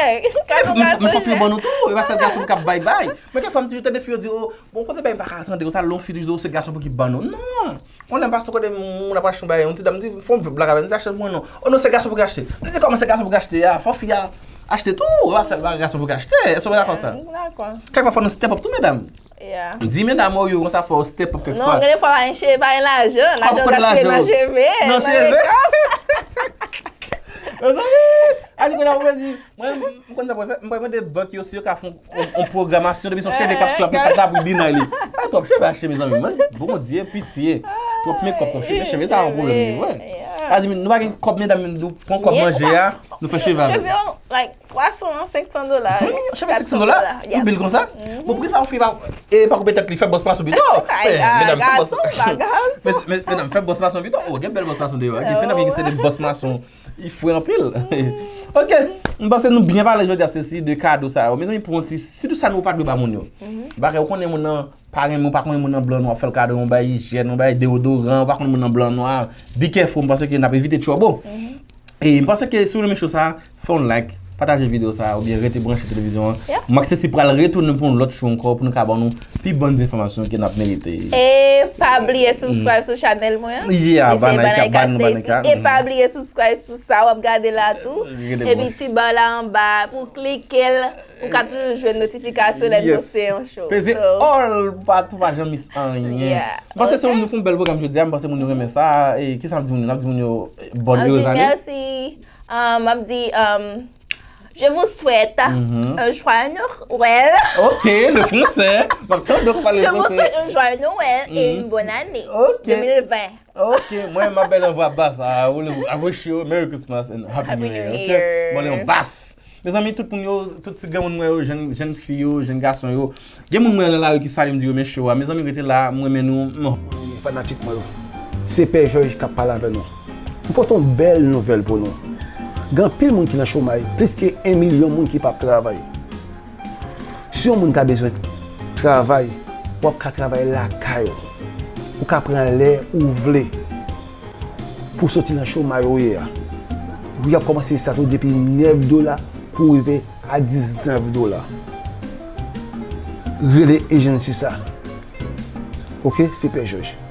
Men fò fi yo ban nou tou, e pa sèl gason k ap bay, bay. Men kèk fwa m toujou tande fi yo di, oh, bon, kote bay m pa ka tande, ou sa lè yon fi toujou di, oh, se gason pou ki ban nou. Non! Yon lè m pase kote moun ap achte yon bagay, yon ti dam di, fè yon blag avè m, di achte pou mwen non. Oh non, se gason pou ki achte. Li di kòman se gason pou ki achte a, fò fi a achte tou, e pa sèl bagay gason pou ki achte. Èske w dakò sa? M dakò. Kèk fwa fò nou step up tou, medam. Yeah. Di medam ou yo konsa fò step up kèk fwa. Non, gen de fwa pa gen cheve, pa gen lajan, lajan gaspiye nan cheve. Nan cheve. Mezanmi, a di kounye a ou vle di, mwen, m konn sa pou fè, m pral mande bank yo si yo ka fè yon, yon pwogramasyon depi se yon cheve k ap sou aplikasyon la pou li nan li. Pa twòp cheve achte, mezanmi, mwen, Bondye, pitye. Twòp makeup, twòp cheve, cheve sa yon pwoblèm, wi. A di, nou pa gen kòb, medam, nou pran kòb manje a, nou fè cheve avè l. Cheve, like, twa san, senk san dola. Cheve senk san dola? Yon bil konsa? Bon, poukisa yon fi pa, e, pa koupe tèt li, fè bòs mason pito? Medam, fè bòs. Medam, fè bòs mason pito. Oh, gen bèl bòs mason deyò. Gen fi nan gen se de bòs mason. Li fre anpil. Ok, m panse nou byen pale jodi a, Stacy, de kado sa yo. Mezanmi, pran ti, sitou sa nou pa dwe ba moun yo. Bagay, ou konnen moun nan pa renmen, ou pa konnen moun nan blan nwa, fè l kado yon bagay ijyèn, yon bagay deodoran, ou pa konnen moun nan blan nwa. Be careful, m panse ke n ap evite twòbo. E m panse ke si w renmen show sa, fè yon like, pataje videyo sa, oubyen rete branche televizyon an. M ak Stacy pral retounen pou yon lòt show ankò, pou nou ka ban nou pi bon enfòmasyon ke n ap merite. E pa bliye subscribe sou chanèl mwen an. Yeah, li se Banaika, Banaika Stacy. E pa bliye subscribe sou sa w ap gade la tou. Epi ti ba la anba pou klike l. Ou ka toujou jwenn notifikasyon lè n poste yon show. Peze all pa, pou pa janm miss anyen. M panse se nou fè yon bèl pwogram jodi a, m panse moun yo renmen sa. E kisa n ap di moun yo? N ap di moun yo, eh, bonne heureuse année. Mèsi. M ap di, um, je vous souhaite un joyeux Noël. Ok, le français. M ap tande w pale fransè. Je vous souhaite un joyeux Noël et une bonne année deux mille vingt. Ok, mwen, m ap bèl anvwa bas. I wish you a Merry Christmas and Happy New Year. Ok? Mwen, yon bas. Mezanmi, tout moun yo, tout ti granmoun mwen yo, jèn, jèn fi yo, jèn gason yo. Gen moun mwen nan lari ki salye m, di yo men show a. Mezanmi, rete la, m renmen nou. Fanatik mwen yo, se Pè Jòj k ap pale avè nou. M pote yon bèl nouvèl pou nou. Gen anpil moun ki nan chomaj, plis ke yon milyon moun ki p ap travay. Si yon moun ta bezwen travay, w ap ka travay lakay ou. Ou ka pran lè ou vle. pou soti nan chomay ou ye a. Pri ap kòmanse estate w depi nèf dola pou rive a diznèf dola. Rele ejansi sa. Oke, se Pè Jòj.